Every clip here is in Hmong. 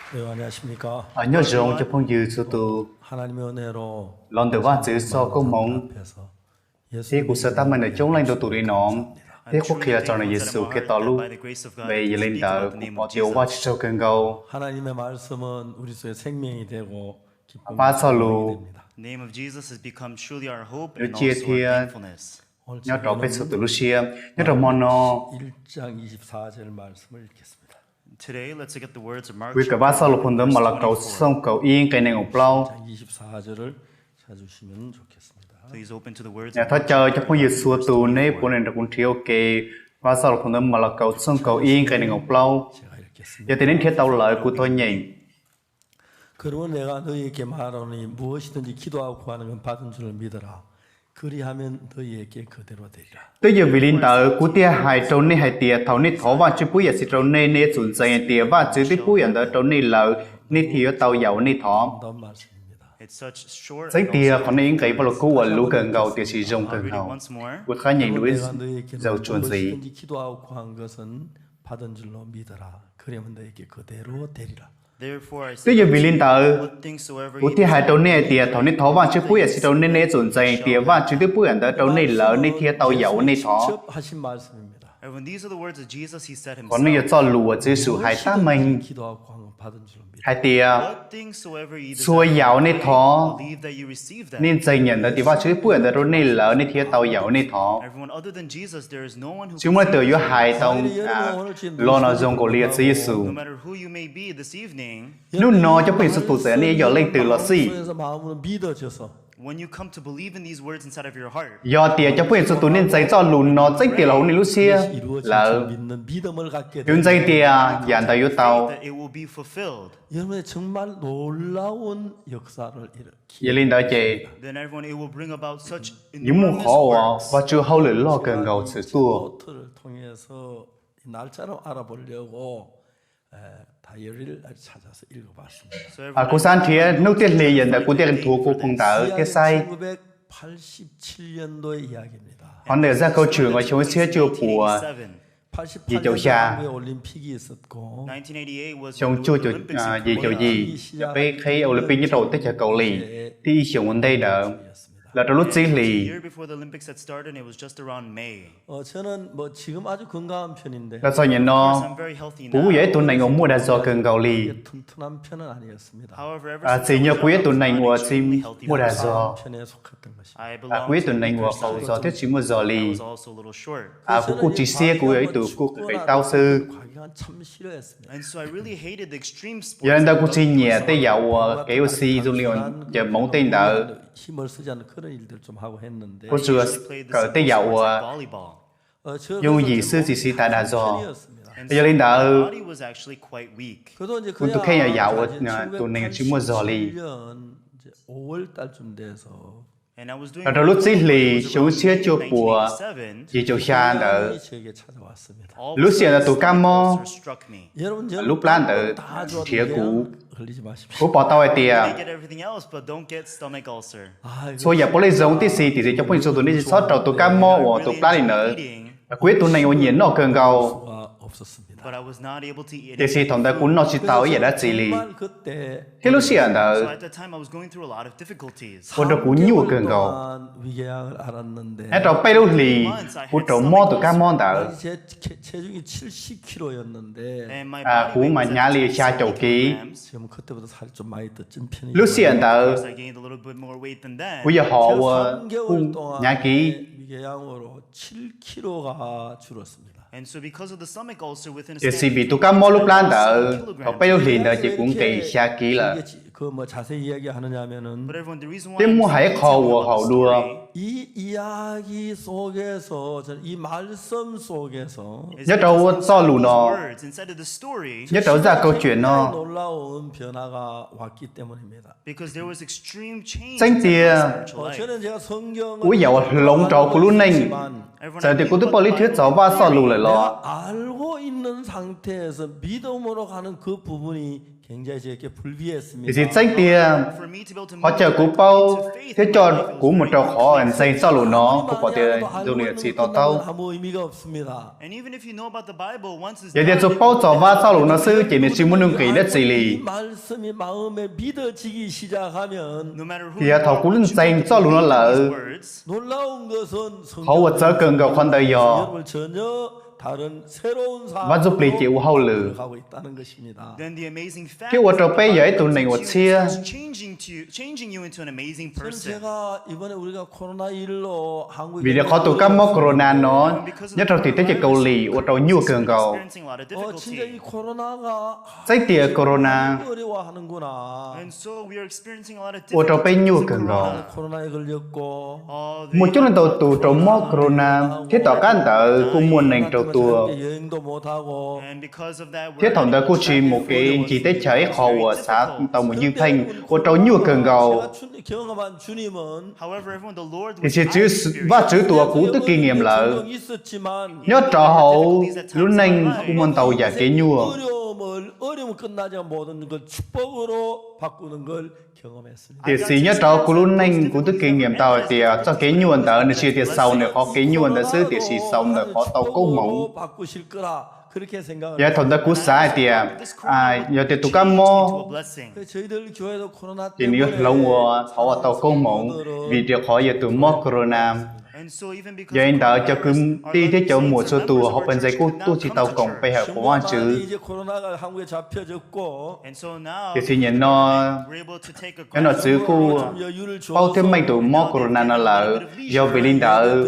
Nyob zoo cov phooj ywg txhua tus. Los ntawm Vajtswv txoj koob hmoov, thiab kuv xav tab meeg ntawm coob leej ntau tus li no, thiab qhuab qhia los rau ntawm Yexus Khetos lub npe. Yog li ntawd kuv pom tias ua Vajtswv tsaug kawg nkaus. Vajtswv txoj lus yuav cia thiab nyob rau peb txhua tus lub siab nyob rau hmo no. Kuv yuav kawm Vajtswv txoj lus phau ntawv Malakaus tshooj kaum ib nqe nees nkaum plaub. Thov caw cov phooj ywg txhua tus neb puav leej nrog kuv nrhiav ua ke Vajtswv txoj lus phau ntawv Malakaus tshooj kaum ib nqe nees nkaum plaub. Yog tias neb nrhiav tau lawm kuv thov nyeem. 그러므로 내가 너희에게 말하노니 무엇이든지 기도하고 구하는 건 받은 줄로 믿으라. 그리하면 너희에게 그대로 되리라. Twb yog vim li ntawd kuv thiaj hais rau nej hais tias thaum nej thov Vajtswv pub yam txim rau nej, nej yuav tsum ntseeg hais tias Vajtswv twb pub yam ntawd rau nej lawm, nej thiaj yuav tau yam uas nej thov. Txheeb tiag qhov no ib nqe Vaj Lug Kub uas luv kawg nkaus tiam sis zoo kawg nkaus. Kuv rov qab nyeem dua ib zaug txuas ntxiv. 그러면 너희에게 그대로 되리라. Twb yog vim li ntawd kuv thiaj hais rau nej hais tias thaum nej thov Vajtswv pub yam txim rau nej, nej yuav tsum ntseeg tias Vajtswv twb pub yam ntawd rau nej lawm, nej thiaj tau yam uas nej thov. These are the words of Jesus. He said himself, Qhov no yog txoj lus uas Tswv Yexus hais tab meeg. Hais tias, What things soever ye txhua desire yam uas nej thov, believe that you receive them. Nej ntseeg yam ntawd tias Vajtswv twb pub yam ntawd rau nej lawm, nej thiaj tau yam uas nej thov. Everyone other than Jesus, there is no one who Tsis muaj leej twg yuav hais tau lo no zoo nkaus li yog Tswv Yexus. No matter who you may be this evening, Hnub no cov phooj ywg txhua tus txawm nej yog leej twg los xij, when you come to believe in these words inside of your heart, yog tias cov phooj ywg txhua tus nej ntseeg txoj lus no tseeb tiag los hauv nej lub siab lawm, yus ntseeg tias yam ntawd yuav tau. Faith that it will be fulfilled. 여러분의 정말 놀라운 역사를 일으- Yog li ntawd ces then everyone, it will bring about such enormous works. Yuav muaj qhov uas Vajtswv hauj lwm loj kawg nkaus txhawm tuaj. Pott를 통해서 이 날짜를 알아보려고 에, 다이어리를 찾아서 읽어봤습니다. Kuv xav nrhiav hnub thiab hli, yog ntawd kuv thiaj nthuav kuv phau ntawv thiab saib. 천구백팔십칠 년도의 이야기입니다. Qhov ntawd zaj kauj tshwm uas xyoo ib txhiab cuaj puas yim caum xya, yim caum yim, peb qheb Olympic nyob rau teb chaws Kaus Lim, tib ib xyoos ua ntej ntawd, los rau lub txib hlis. Los txog nim no, kuv kuj yog ib tug neeg uas muaj dag zog kawg nkaus li. Txawm yog kuv yog ib tug neeg uas tsis muaj dag zog, kuv yog ib tug neeg uas qaug zog thiab tsis muaj zog li. Kuv kuj tsis xiab, kuv yog ib tug kuj qis taub xwb. Yog li ntawd kuv tsis nyiam tej yam uas kev ua si zoo li uas ncaws moov tej ntawd. Kuv tsuas kawm tej yam uas yooj yim xwb, tsis siv tas dag zog. Yog li ntawd, kuv tus kheej yog yam uas tus neeg tsis muaj zog li. Los rau lub txib hlis xyoo ib txhiab cuaj puas yim caum xya ntawd, lub sij hawm ntawd tus kab mob lub plab ntawd nrhiav kuv. Kuv pom tau hais tias txhua yam puav leej zoo tib si, tiam sis cov phooj ywg txhua tus nej tsis txhob raug tus kab mob uas tus plab li ntawd. Kuv yog ib tug neeg uas nyiam noj kawg nkaus, tiam sis thaum ntawd kuv noj tsis tau ib yam dab tsi li. Thiab lub sij hawm ntawd ua rau kuv nyuaj kawg nkaus. Nyob rau peb lub hlis, kuv raug mob tus kab mob ntawd. Kuv mas hnyav li xya caum kiv. Lub sij hawm ntawd kuv yog hom uas kuj hnyav kiv. Tiam sis vim tus kab mob lub plab ntawd, thaum peb lub hlis ntawd ces kuv nqis xya kiv lawm. Twb muaj hais ib qho uas haum dua. Nyob rau txoj lus no, nyob rau zaj kauj cuam no, tseeb tiag, kuv yam uas hloov rau kuv lub neej, txawm tias kuv twb pauj lub thiab txog Vaj txoj lus lawm los, tiam sis tseeb tiag, qhov chaw kuv paub thiab coj kuv mus rau qhov ntseeg txoj lus no, kuv pom tias zoo li tsis to taub. Yog tias tsuas paub txog Vajtswv txoj lus no xwb ces nws tsis muaj nuj nqis dab tsi li. Tiam sis thaum kuv ntseeg txoj lus no lawm, qhov uas txawv kawg nkaus qhov ntawd yog Vaj Ntsuj Plig ces ua hauj lwm thiab ua rau peb yog ib tug neeg uas tshiab. Vim li qhov tus kab mob corona no nyob rau tim teb chaws Kaus Lim ua rau nyuaj kawg nkaus. Txij tias corona ua rau peb nyuaj kawg nkaus. Muaj coob leej ntau tus raug mob corona thiab tom qab ntawd kuj muaj neeg raug tuag. Thiab thaum ntawd kuj tsis mus kev ncig teb chaws ib qho uas xav tau mus ywj pheej ua rau nyuaj kawg nkaus. Tiam sis Vajtswv tus uas kuv twb kiv nyiam lawm, nyob rau hauv lub neej kuj muaj ntau yam kev nyuaj. Tiam sis nyob rau kuv lub neej kuv twb kiv nyiam tau hais tias txoj kev nyuaj ntawd nws tsis yog tias xaus ntawm qhov kev nyuaj ntawd xwb tiam sis xaus ntawm qhov tau koob hmoov. Yog thaum ntawd kuv xav hais tias yog tias tus kab mob ces nws yuav hloov ua qhov uas tau koob hmoov, vim rau qhov yog tus mob corona. Yog li ntawd cov kwv tij thiab cov muam txhua tus hauv pawg ntseeg kuj tuaj tsis tau koom pe hawm foom Vajtswv. Tiam sis nim no cov nom tswv kuj paub thiab meej tus mob corona no lawm, yog vim li ntawd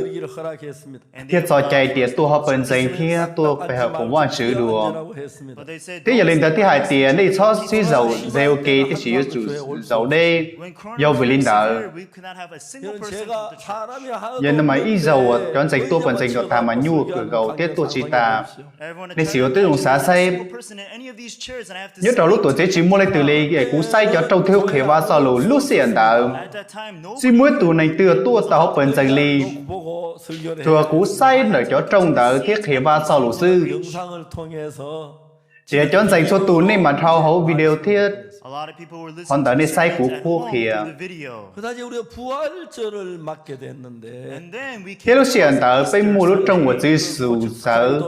thiaj txo cai tias tuaj hauv pawg ntseeg thiab tuaj pe hawm foom Vajtswv dua. Thiab yog li ntawd thiaj hais tias nej txhob sib zaum ze ua ke tiam sis yuav tsum zaum deb. Yog vim li ntawd, yog no mas ib zaug uas cov ntseeg tuaj pawg ntseeg kom tag mas nyuaj kawg nkaus thiab tuaj tsis tas. Nej sim ua tib zoo xav saib, nyob rau lub tuam tsev tsis muaj leej twg li es kuv saib cov rooj thiab qhia Vajtswv txoj lus lub sij hawm ntawd, tsis muaj ib tug neeg twg tuaj tau hauv pawg ntseeg li. Tsuas kuv saib ntawm cov rooj ntawd thiab qhia Vajtswv txoj lus xwb. Ces cov ntseeg txhua tus nej mas dhau hauv video thiab qhov ntawd nej saib kuv qhuab qhia. Thiab lub sij hawm ntawd peb muaj lub rooj uas Tswv Yexus sawv.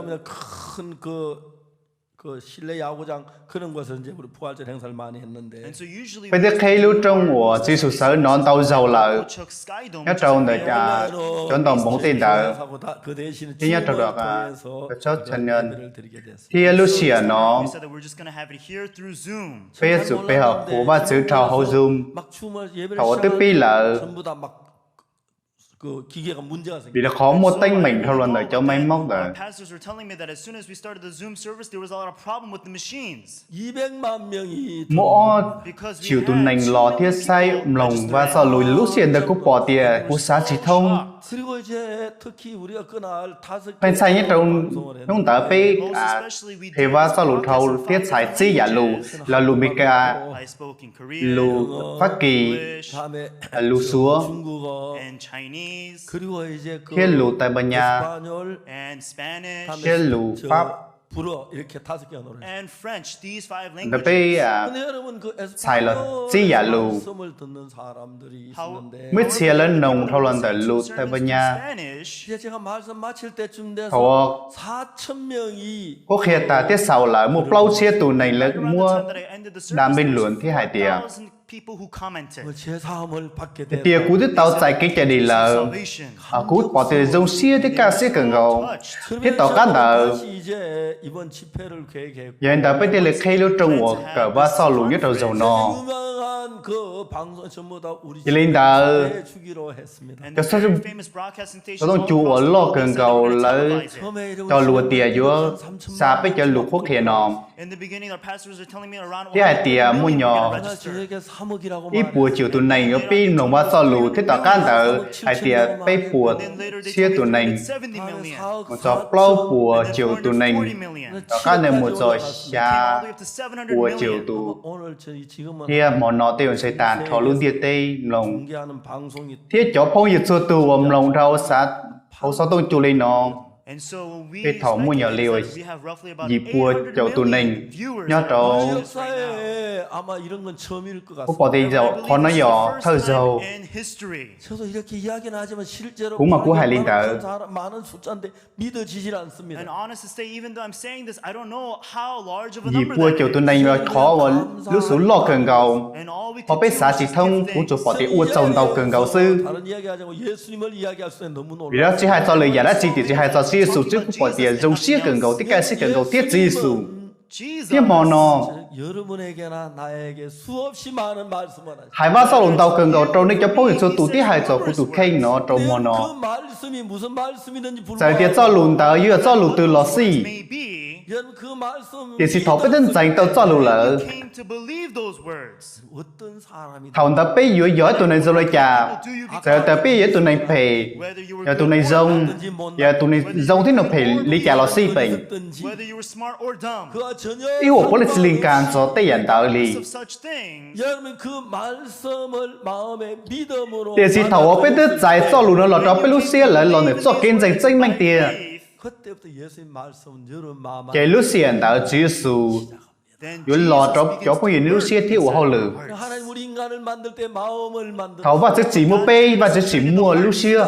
Peb twb qhib lub rooj uas Tswv Yexus sawv no ntau zaus lawm, nyob rau ntawm cov ntoo npoov tej ntawd, thiab nyob rau cov tshab channel. Thiab lub sij hawm no peb yuav tsum pe hawm foom Vajtswv dhau hauv Zoom. Thaum uas twb pib lawm, vim rau qhov muaj teeb meem dhau los ntawm cov maiv mob ntawd. Muaj ob txhiab tus neeg los thiab saib mloog Vajtswv txoj lus. Lub sij hawm ntawd kuv pom tias kuv xav tsis thoob. Pheej txhaj nyob rau hnub ntawd peb qhia Vajtswv txoj lus dhau thiab txhais txib yam lus, lo lus Meskas, lus Fab Kis, lus Suav, thiab lus Tây Ban Nha, thiab lus Fab. Ntawd peb txhais los txib yam lus. Muaj ib txhia lawv mloog dhau los ntawm lus Tây Ban Nha. Thaum qhuab qhia tas thiab xaus lawm muaj plaub txhiab tus neeg lawv muab đa bình luận thiab hais tias, hais tias kuv twb tau txais kev cawm dim lawm. Kuv pom tias zoo siab thiab kaj siab kawg nkaus. Thiab tom qab ntawd, yog li ntawd peb thiaj li qhib lub rooj uas kawm Vajtswv txoj lus nyob rau zaum no. Yog li ntawd, cov xov tooj cua uas loj kawg nkaus lawv cog lus tias yuav xa peb cov lus qhuab qhia no, thiab hais tias muaj nyom ib puas caum tus neeg yuav pib mloog Vajtswv txoj lus, thiab tom qab ntawd hais tias peb puas txhiab tus neeg, mus txog plaub puas caum tus neeg, tom qab ntawd mus txog xya puas caum tus, thiab hmo no tej uas ntshai tas nrho lub ntiaj teb mloog. Thiab cov phooj ywg txhua tus uas mloog dhau hauv xov tooj cua li no, tej thaum muaj nyom li uas yim puas caum tus neeg nyob rau Kuv pom tias qhov no yog thawj zaug kuv mas kuv hais li ntawd. Yim pua caum tus neeg yog qhov uas lub xub loj kawg nkaus. Ho peb xav tsis thoob, kuv tsuas pom tias ua txaus ntau kawg nkaus xwb. Vim yog tsis hais txog lwm yam dab tsi tiam sis hais txog Tswv Yexus xwb kuv pom tias zoo siab kawg nkaus thiab kaj siab kawg nkaus thiab Tswv Yexus. Thiab hmo no hais Vaj Xoj Lus ntau kawg nkaus rau nej cov phooj ywg txhua tus thiab hais txog kuv tus kheej no rau hmo no. Txawm tias txoj lus ntawd yuav yog txoj lus twg los xij, tiam sis thaum peb twb ntseeg tau txoj lus lawm, thaum ntawd peb yuav yog ib tug neeg zoo li cas? Txawm tias peb yog ib tug neeg phem, yog tus neeg zoo, yog tus neeg zoo thiab neeg phem li cas los xij peem, ib huam puav leej tsis li kas txog tej yam ntawd li. Tiam sis thaum uas peb twb txais txoj lus no los rau peb lub siab lawm los ntawm txoj kev ntseeg tseeb meej tiag, ces lub sij hawm ntawd Tswv Yexus yuav los rau cov phooj ywg nej lub siab thiab ua hauj lwm. Thaum Vajtswv tsim muaj peb, Vajtswv tsim muaj lub siab.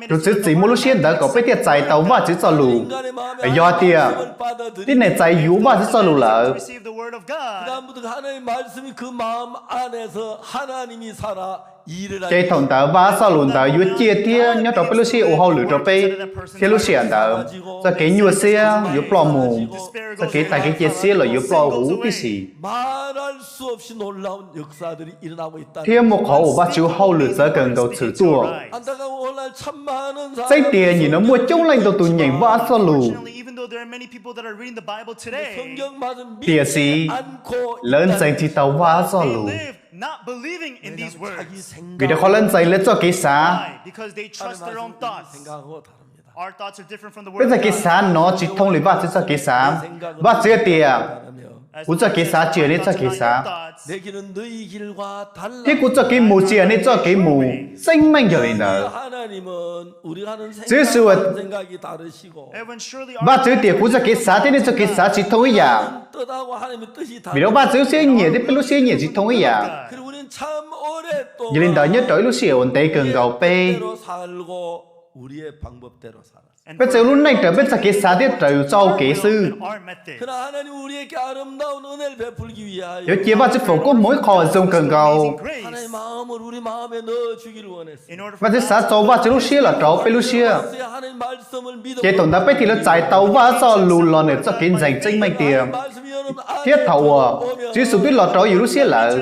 Tus Tswv tsim muaj lub siab ntawd kom peb thiaj txais tau Vajtswv txoj lus. Yog tias tib neeg txais yuav Vajtswv txoj lus lawm, ces thaum ntawd Vaj Xoj Lus ntawd yuav ciaj thiab nyob rau peb lub siab ua hauj lwm rau peb, thiab lub sij hawm ntawd txoj kev nyuaj siab yuav ploj mus, txoj kev tag kev cia siab los yuav ploj huv tib si, thiab muaj qhov uas Vajtswv hauj lwm txawv kawg nkaus tshwm tuaj. Txawm tias nyim no muaj coob leej ntau tus nyeem Vaj Xoj Lus, tiam sis lawv ntseeg tsis tau Vaj Xoj Lus, vim rau qhov lawv ntseeg lawv txoj kev xav. Peb txoj kev xav no tsis thooj li Vajtswv txoj kev xav. Vajtswv tias, kuv txoj kev xav tsis yog nej txoj kev xav, thiab kuv txoj kev mus tsis yog nej txoj kev mus. Tseeb meej yog li ntawd. Tswv Yexus, Vajtswv tias kuv txoj kev xav thiab nej txoj kev xav tsis thooj ib yam, vim rau Vajtswv lub siab nyiam thiab peb lub siab nyiam tsis thooj ib yam. Yog li ntawd nyob rau ib lub sij hawm uas ntev kawg nkaus peb peb txawm ua lub neej raws peb txoj kev xav thiab raws txoj hau kev xwb. Yuav cia Vajtswv foom koob hmoov ib qho zoo kawg nkaus. Vajtswv xav txo Vajtswv lub siab los rau peb lub siab, ces thaum ntawd peb thiaj li txais tau Vaj Xoj Lus los ntawm txoj kev ntseeg tseeb meej tiag. Thiab thaum uas Tswv Yexus twb los rau yus lub siab lawm,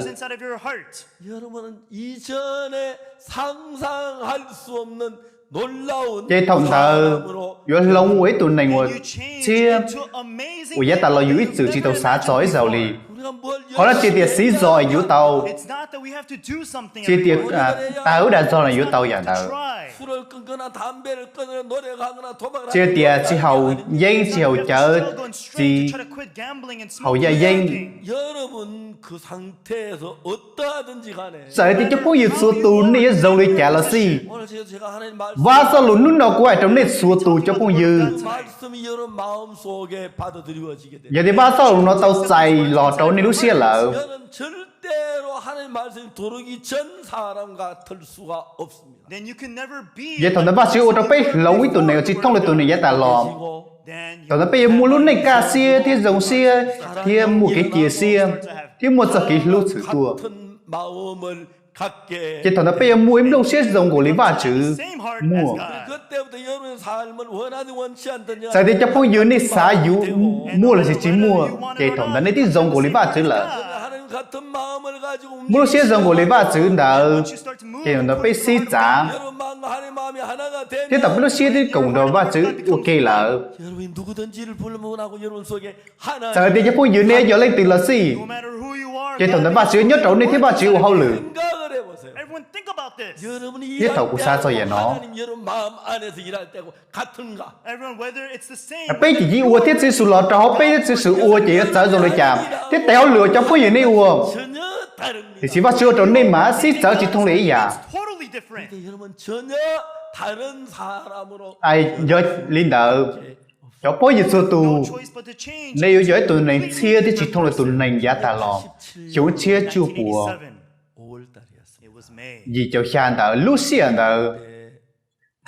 ces thaum ntawd yuav hloov ua ib tug neeg uas tshiab, uas yav tas los yus ib txwm tsis tau xav txog ib zaug li. Qhov no tsis tias xiv zog es yuav tau, tsis tias tawg dag zog los yuav tau yam ntawd. Tsis tias tsis haus yeeb, tsis haus cawv, tsis haus yaj yeeb. Txawm tias cov phooj ywg txhua tus nej yuav zoo li cas los xij, Vaj Xoj Lus hnub no kuv hais rau nej txhua tus cov phooj ywg, yog tias Vaj Xoj Lus no tau txais los rau nej lub siab lawm, ces thaum ntawd Vajtswv ua rau peb hloov ib tug neeg uas tsis thooj li tus neeg yav tas los. Thaum ntawd peb yuav muaj lub neej kaj siab thiab zoo siab, thiab muaj kev cia siab, thiab muaj txoj kev hlub txhwm tuaj. Ces thaum ntawd peb yuav muaj ib nplooj siab zoo nkaus li Vajtswv muaj. Txawm tias cov phooj ywg nej xav yuav muaj los sis tsis muaj, ces thaum ntawd nej twb zoo nkaus li Vajtswv lawm. Muaj lub siab zoo nkaus li Vajtswv ntawd, ces thaum ntawd peb sib txav, thiab thaum peb lub siab twb koom nrog Vajtswv ua ke lawm, txawm tias cov phooj ywg nej yog leej twg los xij, ces thaum ntawd Vajtswv nyob rau nej thiab Vajtswv ua hauj lwm. Thiab thaum kuv xav txog yam no, peb ces yeej ua thiab Tswv Yexus los rau hauv peb thiab Tswv Yexus ua ces yuav txawv zoo li cas, thiab tes hauj lwm uas cov phooj ywg nej ua, tiam sis Vajtswv ua rau nej mas sib txawv tsis thooj li ib yam. Yog li ntawd, Cov phooj ywg txhua tus, nej yuav yog ib tug neeg txhiab thiab tsis thooj li tus neeg yav tas los. Xyoo tshiab cuaj puas yim caum xya ntawd, lub sij hawm ntawd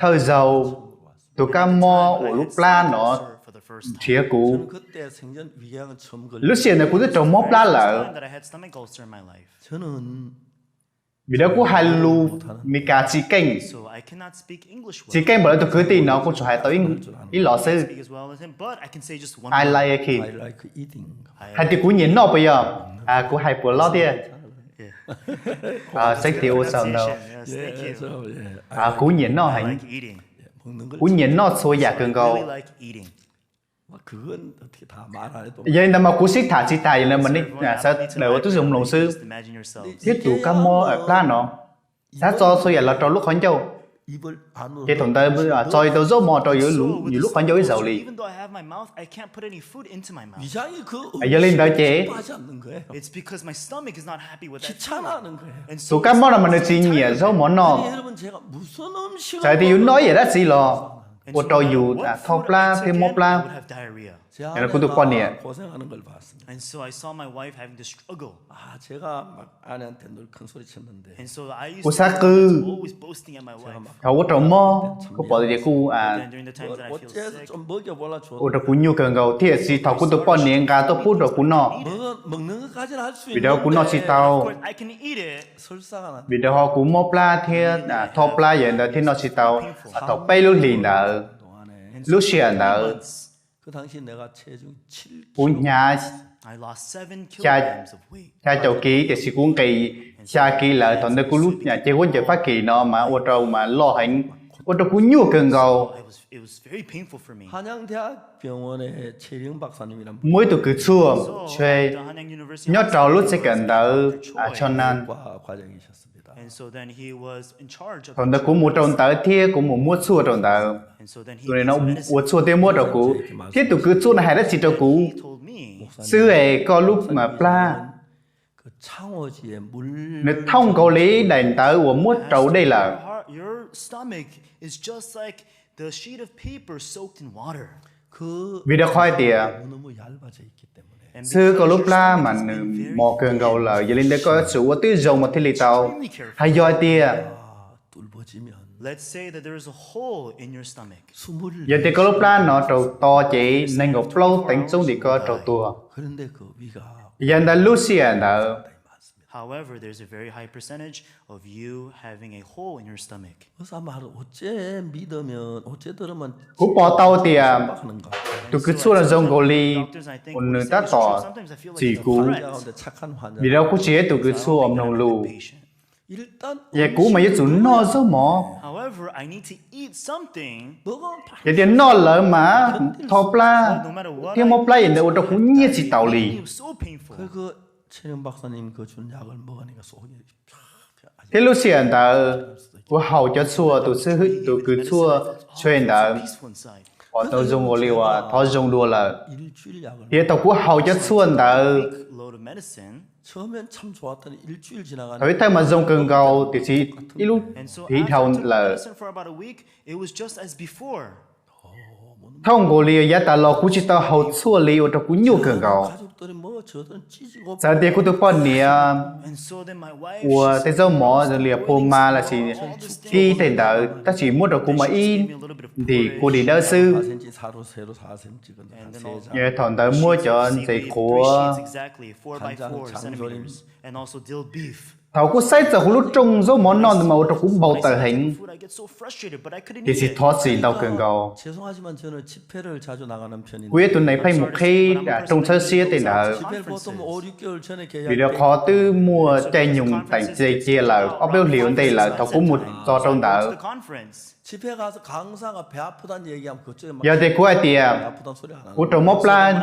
thawj zaug tus kab mob uas lub plab no nrhiav kuv. Lub sij hawm ntawd kuv twb raug mob plab lawm, vim lawv kuj hais lus Meskas tsis keej, tsis keej npaum li tus kwv tij no, kuv tsuas hais tau ib los xwb. I like eating. Hais tias kuv nyiam noj puas yog? Kuv hais puas loj thiab. Thank you ua tsaug ntau. Kuv nyiam noj heev, kuv nyiam noj txhua yam kawg nkaus. Yog li ntawd mas kuv sib tham tsis tas, yog li ntawd mas nej sawv daws ua tib zoo mloog xwb. Thiab tus kab mob plab no, xav txo txhua yam los rau lub qhov ncauj, ces thaum ntawd txo tau zaub mov rau yus lub qhov ncauj ib zaug li. Yog li ntawd ces tus kab mob no mas nws tsis nyiam zaub mov noj. Txawm tias yus noj ib yam dab tsi los ua rau yus thoj plab thiab mob plab. Kuv tus poj niam, kuv xav qw, thaum ua rau mob, kuv pom tias kuv ua rau kuv nyuaj kawg nkaus, tiam sis thaum kuv tus poj niam nqa tuaj pub rau kuv noj, vim rau kuv noj tsis tau, vim rau ho kuv mob plab thiab thoj plab, yog li ntawd thiaj noj tsis tau. Thaum peb lub hlis ntawd, lub sij hawm ntawd, kuv hnyav xya caum kiv, tiam sis kuv nqis xya kiv lawm. Thaum ntawd kuv lub cev huab ncaws Fab Kis no mas ua rau mas loj heev, ua rau kuv nyuaj kawg nkaus. Muaj ib tug kws txhuaj tshee nyob rau lub tsev kawm ntawv Chon Nan. Thaum ntawd kuv mus rau ntawd thiab kuv mus muab txhuaj rau ntawd. Tus no ua txhuaj thiab muab rau kuv, thiab tus kws txhuaj no hais dab tsi rau kuv xwb es koj lub plab, nws thooj nkaus li daim ntawv uas muab rau dej lawm. Vim rau qhov hais tias xwb koj lub plab mas nws mos kawg nkaus lawm, yog li ntawd koj yuav tsum ua tib zoo mas thiaj li tau. Hais yog hais tias, yog tias koj lub plab no raug to ces nees nkaum plaub teev txoob nti koj raug tuag. Yog ntawd lub sij hawm ntawd kuv pom tau tias tus kws txhuaj no zoo nkaus li uas nws tab tom txim kuv, vim rau kuv tsis yog ib tug kws txhuaj uas mloog lus. Yog kuv mas yuav tsum noj zaub mov, yog tias noj lawm mas thoj plab thiab mob plab, yog ntawd ua rau kuv nyiaj tsis taus li. Thiab lub sij hawm ntawd kuv haus cov txhuaj, tus xib hwb, tus kws txhuaj tshee ntawd pom tau zoo nkaus li uas thov zoo dua lawm. Thiab thaum kuv haus cov txhuaj ntawd, thaum ib thawj mas zoo kawg nkaus, tiam sis ib lub hlis dhau lawm, thooj nkaus li yav tas los kuv tsis tau haus txhuaj li, ua rau kuv nyuaj kawg nkaus. Txawm tias kuv tus poj niam ua tej zaub mov li phua mas los sis kib tej ntawd, tab sis muab rau kuv mas ib ntim kua dig dawb xwb. Thaum ntawd muab cov ntses qhuav. Thaum kuv saib txog kuv lub rooj zaub mov noj ntawd mas ua rau kuv npau taws heev, tiam sis thov txim ntau kawg nkaus. Kuv yog tus neeg pheej mus qhib rooj txhawb siab tej ntawd, vim rau qhov twb muaj caij nyoog teem txes cia lawm, ob peb lub hlis ua ntej lawm thaum kuv mus txog rau ntawd. Yog tias kuv hais tias kuv raug mob plab,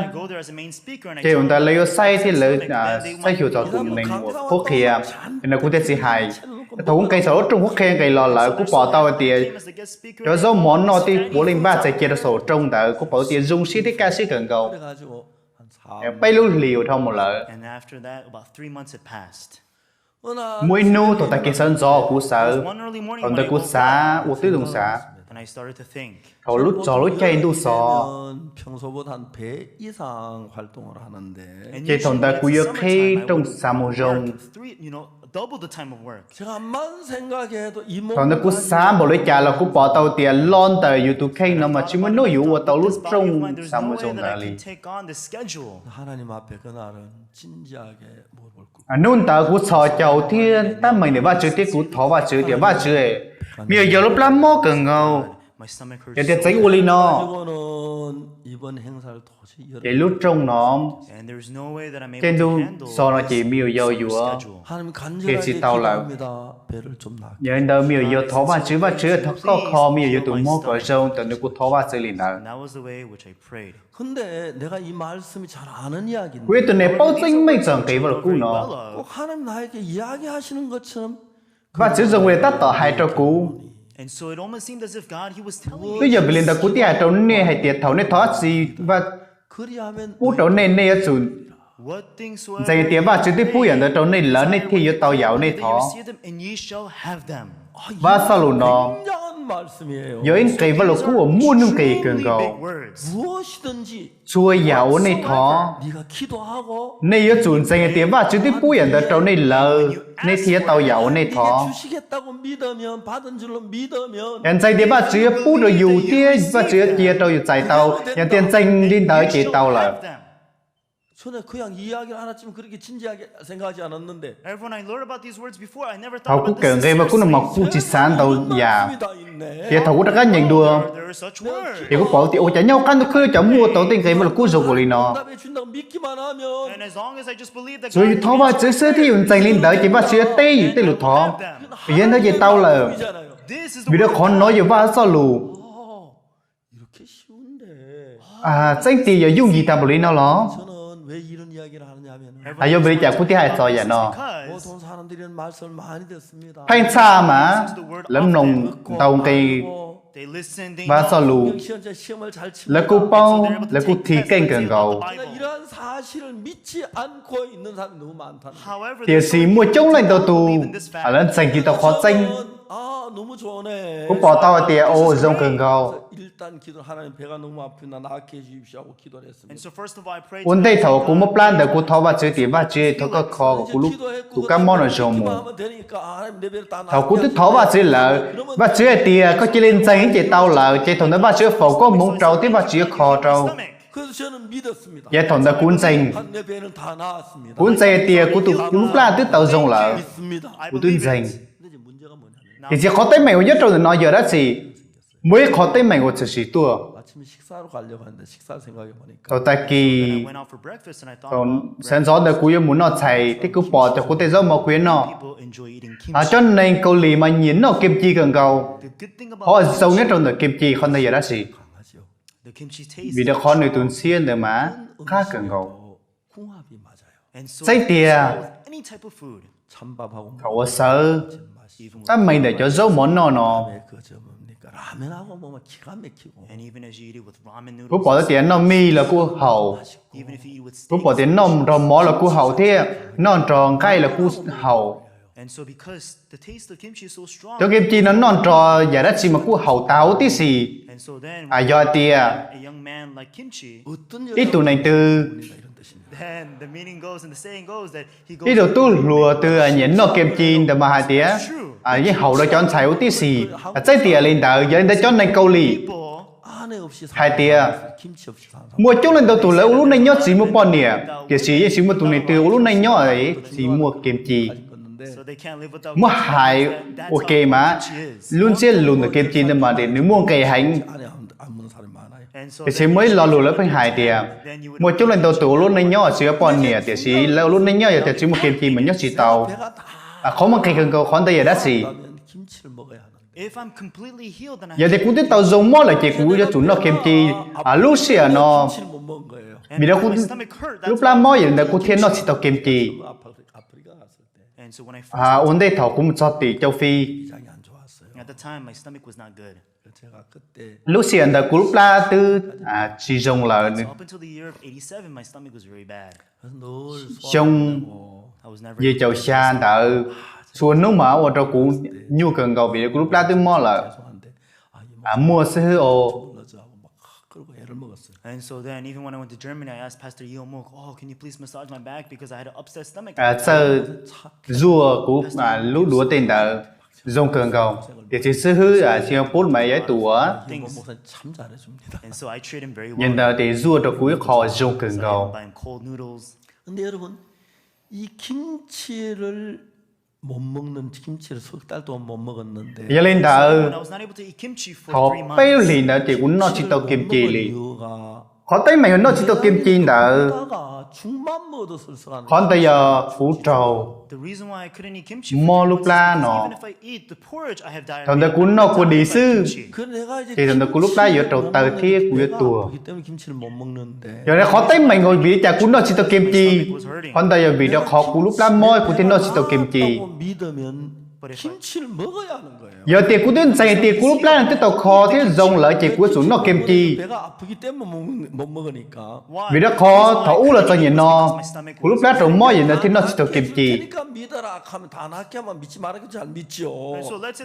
ces ua ntawd lawv yuav saib thiab lawv saib xyuas txog tus neeg uas qhuab qhia, no kuv thiaj tsis hais. Thaum kuv nqis saum lub rooj qhuab qhia nqis los lawm, kuv pom tau hais tias cov zaub mov noj twb puav leej npaj txais cia rau saum rooj ntawd, kuv pom tias zoo siab thiab kaj siab kawg nkaus. Peb lub hlis ua dhau mus lawm, muaj ib hnub thaum tag kis sawv ntxov kuv sawv, thaum ntawd kuv xav ua tib zoo xav, Thaum lub txog lub caij ntuj xov, ces thaum ntawd kuv yuav qhib rooj xa moo zoo. Thaum ntawd kuv xav npaum li cas los kuv pom tau tias los ntawm yus tus kheej no mas tsis muaj hnub yuav ua tau lub rooj xa moo zoo ntawd li. Hnub ntawd kuv txhos caug thiab tab meeg ntawm Vajtswv thiab kuv thov Vajtswv tias, Vajtswv, me nyuam yaus lub plab mob kawg nkaus, yog tias txeev ua li no ces lub rooj no, caij ntuj xov no ces me nyuam yaus yuav qhia tsis tau lawm. Yog li ntawd me nyuam yaus thov Vajtswv, Vajtswv, thov koj kho me nyuam yaus tus mob kom zoo. Thaum ntawd kuv thov Vajtswv li ntawd. Kuv yog tus neeg paub tseeb meej txog nqe Vajluskub no. Vajtswv zoo li tab tom hais rau kuv, twb yog vim li ntawd kuv thiaj hais rau nej hais tias thaum nej thov dab tsi pub rau nej, nej yuav tsum ntseeg tias Vajtswv twb pub yam ntawd rau nej lawm, nej thiaj yuav tau yam uas nej thov. Vaj Xaj Lus no yog ib nqe Vajluskub uas muaj nuj nqis kawg nkaus. Txhua yam uas nej thov, nej yuav tsum ntseeg hais tias Vajtswv twb pub yam ntawd rau nej lawm, nej thiaj yuav tau yam uas nej thov. Yog ntseeg tias Vajtswv yuav pub rau yus thiab Vajtswv yuav cia rau yus txais tau, yog tias ntseeg li ntawd ces tau lawm. Thaum kuv kawm nqe Vajluskub no mas kuv tsis xav ntau yam, ces thaum kuv rov qab nyeem dua, ces kuv pom tias ua cas nyob qab ntuj khwb cov muaj tau tej nqe Vajluskub zoo nkaus li no. Tsuas yus thov Vajtswv xwb thiab yus ntseeg li ntawd ces Vajtswv yuav teb yus tej lus thov, yog li ntawd ces tau lawm. Vim rau qhov no yog Vaj Xaj Lus tseeb tiag yog yooj yim tag npaum li no los? Yog vim li cas kuv thiaj hais txog yam no? Pheej txhaj mas lawv mloog ntau nqe Vaj Xaj Lus, lawv kuj paub, lawv kuj thi keej kawg nkaus. Tiam sis muaj coob leej ntau tus lawv ntseeg tsis tau qhov tseeb. Kuv pom tau hais tias, o, zoo kawg nkaus. Ua ntej thaum kuv mob plab ntawd kuv thov Vajtswv tias, Vajtswv, thov koj kho kom kuv lub, tus kab mob no zoo mus. Thaum kuv twb thov Vajtswv lawm, Vajtswv hais tias koj cia li ntseeg ces tau lawm, ces thaum ntawd Vajtswv yuav foom koob hmoov rau thiab Vajtswv yuav kho rau. Ces thaum ntawd kuv ntseeg, kuv ntseeg hais tias kuv tus, kuv lub plab twb tau zoo lawm, kuv twb ntseeg. Tiam sis qhov teeb meem uas nyob rau ntawm no yog dab tsi? Muaj ib qhov teeb meem uas tshwm sim tuaj. Thaum tag kis, thaum sawv ntxov ntawd kuv yuav mus noj tshais thiab kuv pom cov kuv tej zaub mov kuv yuav noj. Cov neeg Kaus Lim mas nyiam noj kem ci kawg nkaus. Qhov zoo nyob rau ntawm kem ci qhov ntawd yog dab tsi? Vim rau qhov nws tus ntxhiab ntawd mas qab kawg nkaus. Tseeb tiag, thaum uas xawv, tab meeg ntawm cov zaub mov noj no, kuv pom tias noj mij los kuj haum, kuv pom tias noj nrog mov los kuj haum thiab noj nrog nqaij los kuj haum. Cov kem ci no noj nrog yam dab tsi mas kuj haum tas huv tib si. Yog hais tias ib tug neeg twg, ib tug tub hluas twg nyiam noj kem ci ntawd mas hais tias yeej haum rau cov ntxhais huv tib si. Txawm tias li ntawd, yog li ntawd cov neeg Kaus Lim hais tias muaj coob leej ntau tus lawv ua lub neej nyob tsis muaj poj niam, tiam sis yeej tsis muaj tus neeg twg ua lub neej nyob tsis muaj kem ci. Muab hais ua ke mas lub ntsiab lus ntawm kem ci ntawd mas nws muaj nqis heev. Tiam sis muaj ib lo lus lawv pheej hais tias muaj coob leej ntau tus ua lub neej nyob tsis muaj poj niam, tiam sis lawv ua lub neej nyob yog tias tsis muaj kem ci mas nyob tsis tau. Qhov muaj nqis kawg nkaus qhov ntawd yog dab tsi? Yog tias kuv twb tau zoo mob lawm ces kuv yuav tsum noj kem ci lub sij hawm no, vim lub plab mob yog li ntawd kuv thiaj noj tsis tau kem ci. Ua ntej thaum kuv mus txog tim Cau Fi, lub sij hawm ntawd kuv lub plab twb tsis zoo lawm. Xyoo yim caum xya ntawd, txhua hnub mas ua rau kuv nyuaj kawg nkaus vim kuv lub plab twb mob lawm. muaj xib hwb o. Txawj zuaj kuv lub duav tej ntawd zoo kawg nkaus, tiam sis xib hwb Singapore mas yog ib tug uas, yog ntawd ces zuaj rau kuv ib qho zoo kawg nkaus. Yog li ntawd, thaum peb lub hlis ntawd ces kuv noj tsis tau kem ci li. Qhov teeb meem uas noj tsis tau kem ci ntawd, qhov ntawd yog kuv raug mob lub plab no. Thaum ntawd kuv noj kua dis xwb, ces thaum ntawd kuv lub plab yuav raug tawg thiab kuv yuav tuag. Yog li qhov teeb meem uas vim li cas kuv noj tsis tau kem ci, qhov ntawd yog vim rau qhov kuv lub plab mob kuv thiaj noj tsis tau kem ci. Yog tias kuv twb ntseeg tias kuv lub plab no twb tau kho thiab zoo lawm ces kuv yuav tsum noj kem ci. Vim rau qhov thaum ub los txog niaj no, kuv lub plab raug mob yam ntawd thiaj noj tsis tau kem ci.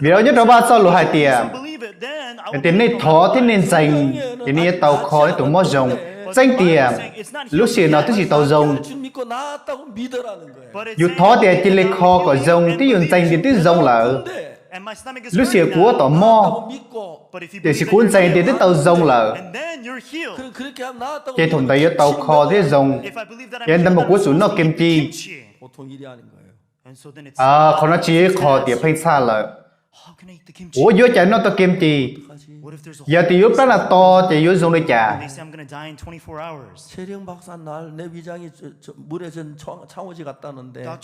Vim rau nyob rau Vaj Xoj Lus hais tias, yog tias nej thov thiab nej ntseeg, ces nej yuav tau kho nej tus mob zoo. Tseeb tiag, lub sij hawm no twb tsis tau zoo. Yus thov tias cia li kho kom zoo thiab yus ntseeg tias twb zoo lawm, lub sij hawm kuv ua tom mob, tiam sis kuv ntseeg tias twb tau zoo lawm, ces thaum ntawd yuav tau kho thiab zoo. Yog ntawd mas kuv yuav tsum noj kem ci. Qhov no tsis yog ib qho tias pheej txhaj lawm. Ua yuav cas noj tau kem ci? Yog tias yus lub plab no to ces yuav zoo li cas?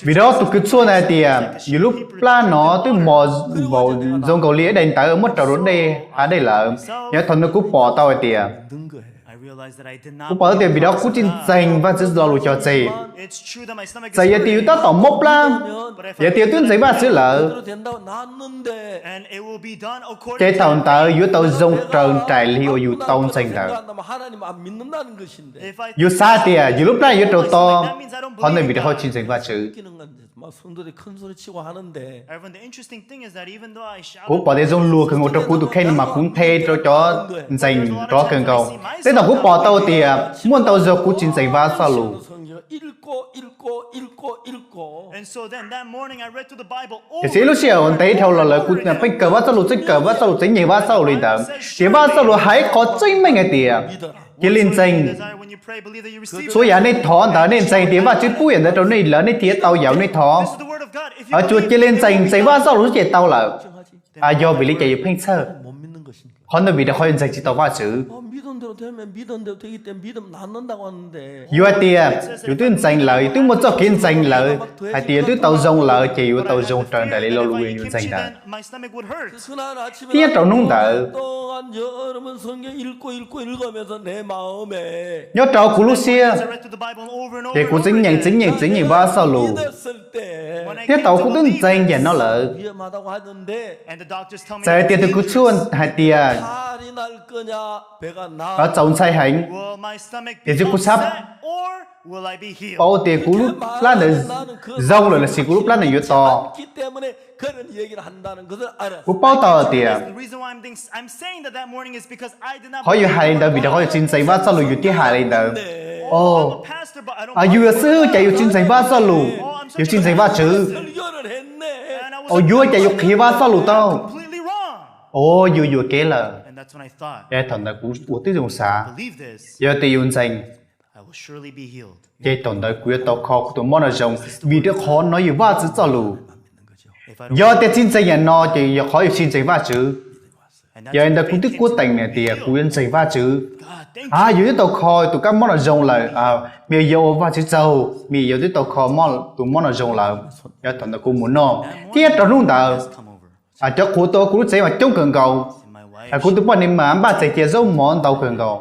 Vim rau tus kws tshuaj ntawd hais tias yus lub plab no twb mos npaum zoo nkaus li ib daim ntawv muab rau rau dej hav dej lawm. Yog thaum ntawd kuv pom tau hais tias, kuv pom tau tias vim rau kuv tsis ntseeg Vaj Tswv lo lus cog tseg. Txawm yog tias yus tab tom mob plab, yog tias yus twb ntseeg Vaj Tswv lawm, ces thaum ntawd yuav tau zoo raws nraim li uas yus tau ntseeg ntawd. Yus xav tias yus lub plab yuav raug to, qhov ntawd vim rau qhov tsis ntseeg Vaj Tswv. Kuv pom tias zoo luag kawg nkaus rau kuv tus kheej no mas kuv nthe rau cov ntseeg nrov kawg nkaus. Tej thaum kuv pom tau tias muaj ntau zaus kuv tsis ntseeg Vaj Xoj Lus. Tiam sis lub sij hawm uas ntev dhau los lawm kuv pheej kawm Vaj Xoj Lus, txeeb kawm Vaj Xoj Lus, txeeb nyeem Vaj Xoj Lus li ntawd. Ces Vaj Xoj Lus hais qhov tseeb meej hais tias cia li ntseeg. Txhua yam nej thov ntawd nej ntseeg tias Vaj Tswv pub yam ntawd rau nej lawm nej thiaj tau yam uas nej thov. Tsuas cia li ntseeg, ntseeg Vaj Xoj Lus xwb ces tau lawm. Yog vim li cas yus pheej txhawj? Qhov ntawd vim rau qhov yus ntseeg tsis tau Vaj Tswv. Yus hais tias yus twb ntseeg lawm, yus twb muaj txoj kev ntseeg lawm hais tias yus twb tau zoo lawm ces yuav tau zoo raws nraim li lo lus uas yus ntseeg ntawd. Thiab rau hnub ntawd, nyob rau kuv lub siab, ces kuv txeeb nyeem txeeb nyeem txeeb nyeem Vaj Xoj Lus, thiab thaum kuv twb ntseeg yam no lawm, txawm tias tus kws tshuaj hais tias txaus ntshai heev, tiam sis kuv xav paub tias kuv lub plab ntawd zoo lawm los sis kuv lub plab ntawd yuav to. Kuv paub tau tias qhov yus hais li ntawd vim rau qhov yus tsis ntseeg Vaj Xoj Lus yus thiaj hais li ntawd. Yus yog xib hwb cas yus tsis ntseeg Vaj Xoj Lus, yus tsis ntseeg Vaj Tswv? Yuav cas yus qhia Vaj Xoj Lus tau? Yus yuam kev lawm. Thaum ntawd kuv ua tib zoo xav, yog tias yus ntseeg, ces thaum ntawd kuv yuav tau kho kuv tus mob no zoo, vim rau qhov no yog Vaj Tswv txoj lus. Yog tias tsis ntseeg yam no ces yog qhov yus tsis ntseeg Vaj Tswv. Yog li ntawd kuv twb kuj teem tias kuv yuav ntseeg Vaj Tswv, yus twb tau kho tus kab mob no zoo lawm, me nyuam yaus ua Vaj Tswv tsaug, me nyuam yaus twb tau kho tus mob no zoo lawm. Yog thaum ntawd kuv mus noj, thiab rau hnub ntawd cov qhuas tuaj kuv lub tsev mas coob kawg nkaus. Kuv tus poj niam mas npaj txhais cai zaub mov ntau kawg nkaus.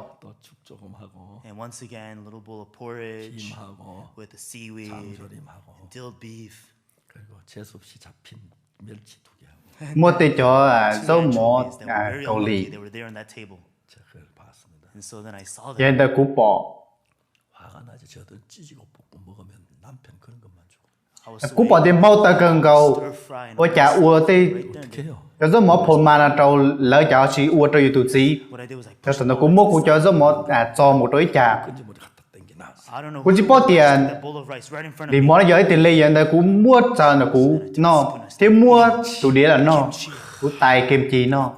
Muaj tej cov zaub mov Kaus Lim. Yog li ntawd kuv pom, Kuv pom tias hmau taws kawg nkaus, ua cas ua tej cov zaub mov pha mas no rau lawv cas ho tsis ua rau yus tus txiv. Thaum ntawd kuv muab kuv cov zaub mov txo mus rau ib cag. Kuv tsis paub tias lim mov no yog ib tug li, yog ntawd kuv muab txog ntawm kuv noj thiab muab tus diav los noj, kuv tais kem ci noj.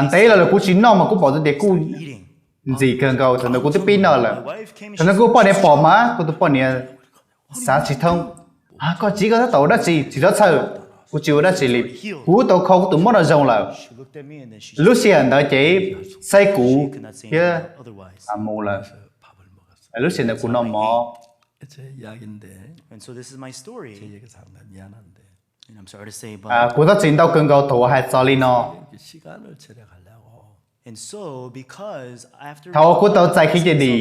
Ntev los lawm kuv tsis noj mas kuv pom tias kuj ntxim kawg nkaus, thaum ntawd kuv twb pib noj lawm. Thaum ntawd kuv poj niam pom mas kuv tus poj niam xav tsis thoob, koj txiv koj tab tom ua dab tsi tsis txhob txhawj, kuv tsis ua dab tsi li, kuv tau kho kuv tus mob no zoo lawm. Lub sij hawm ntawd ces saib kuv thiab mus lawm. Lub sij hawm ntawd kuv noj mov. Kuv txhob txiv ntau kawg nkaus thaum uas hais txog li no. Thaum kuv tau txais Khiav Ceg Dim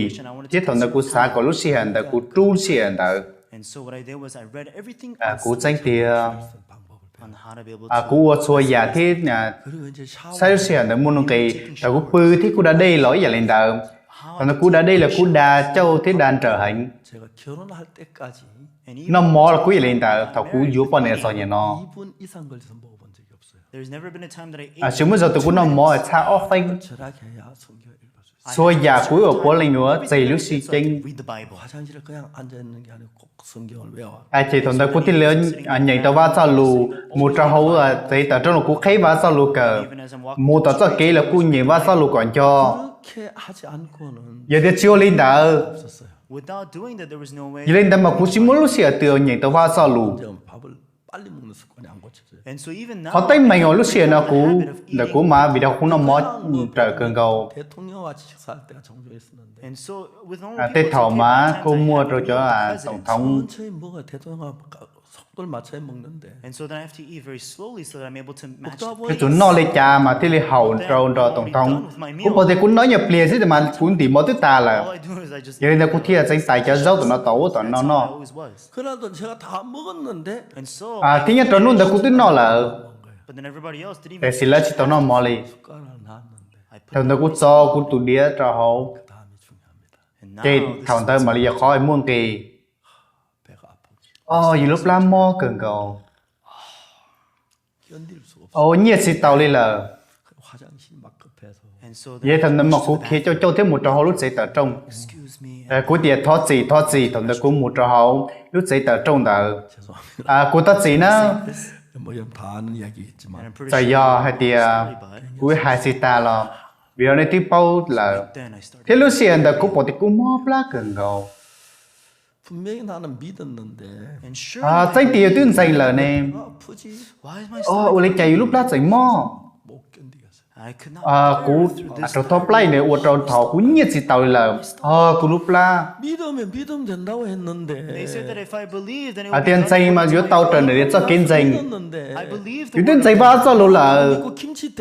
thiab thaum ntawd kuv xav kom lub sij hawm ntawd kuv rub lub sij hawm ntawd. Kuv txeeb tiag, kuv ua txhua yam thiab saib lub sij hawm ntawd muaj nuj nqis. Thaum kuv pw thiab kuv da dej los ib yam li ntawd. Thaum ntawd kuv da dej los kuv da cauj thiab da nrawm heev. Noj mov los kuj yam li ntawd thaum kuv yuav poj niam txog niaj no. Tsis muaj zaus twg kuv noj mov txhaj ob feeb. Txhua yam kuv ua puav leej yuav txeg lub sib ceeb. Ces thaum ntawd kuv thiaj li nyeem tau Vajtswv txoj lus, mus rau hauv tsev tawm rooj los kuv qhib Vajtswv txoj lus kawm, mus tom txoj kev los kuj nyeem Vajtswv txoj lus kom nco. Yog tias tsis ua li ntawd, yog li ntawd mas kuv tsis muaj lub sij hawm twg nyeem tau Vajtswv txoj lus. Qhov teeb meem uas lub sij hawm no kuv ntawm kuv mas vim rau kuv noj mov raws kawg nkaus. Tej thaum mas kuj muaj rau cov toom thoov, yuav tsum noj li cas mas thiaj li haum rau nrog toom thoov. Kuv pom tias kuv noj ib pliag xwb mas kuv ntim mov twb tas lawm. Yog li ntawd kuv thiaj txeev tais cov zaub tom no tom ub tom no noj. Thiab nyob rau hnub ntawd kuv twb noj lawm, tiam sis lawv tsis tau noj mov li. Thaum ntawd kuv txo kuv tus diav rau hauv, ces thaum ntawd mam li yog qhov muaj nqis. Yus lub plab mob kawg nkaus, nyiaj tsis tau li lawm. Yog thaum ntawd mas kuv khiav cauj cauj thiab mus rau hauv lub tsev tawm rooj. Kuv tias thov txim thov txim, thaum ntawd kuv mus rau hauv lub txev tawm rooj ntawd. Kuv thov txim na. Txawm yog hais tias kuv hais tsis tas los vim rau nej twb paub lawm. Thiab lub sij hawm ntawd kuv pom tias kuv mob plab kawg nkaus. Txeeb tias yus twb ntseeg lawm ne, ua li cas yus lub plab tseem mob? Kuv rau thoob plaub ntawd ua rau thaum kuv nyiaj tsis tau li lawm, kuv lub plab. Hais tias ntseeg mas yuav tau raws nraim li txoj kev ntseeg. Yus twb ntseeg Vajtswv txoj lus lawm, yus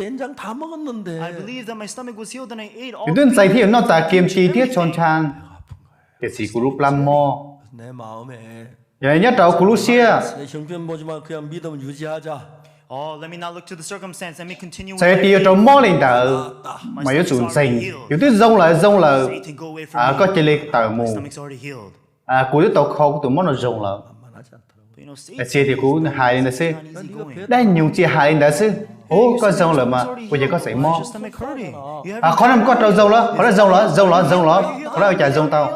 twb ntseeg thiab yus noj tas kiam ci thiab tsho ntsha, tiam sis kuv lub plab mob. Yog nyob rau kuv lub siab, txawm tias yuav rau mob li ntawd mas yuav tsum ntseeg, yus twb zoo lawm zoo lawm, koj cia li tawm mus. Kuv twb tau kho kuv tus mob no zoo lawm. Tsis tias kuv hais li ntawd xwb, dab nyuj tsis hais li ntawd xwb. Ub, koj zoo lawm mas ua cas koj tseem mob? Qhov no koj rau zoo los, qhov no zoo los, zoo los, zoo los, qhov no ua cas zoo tau?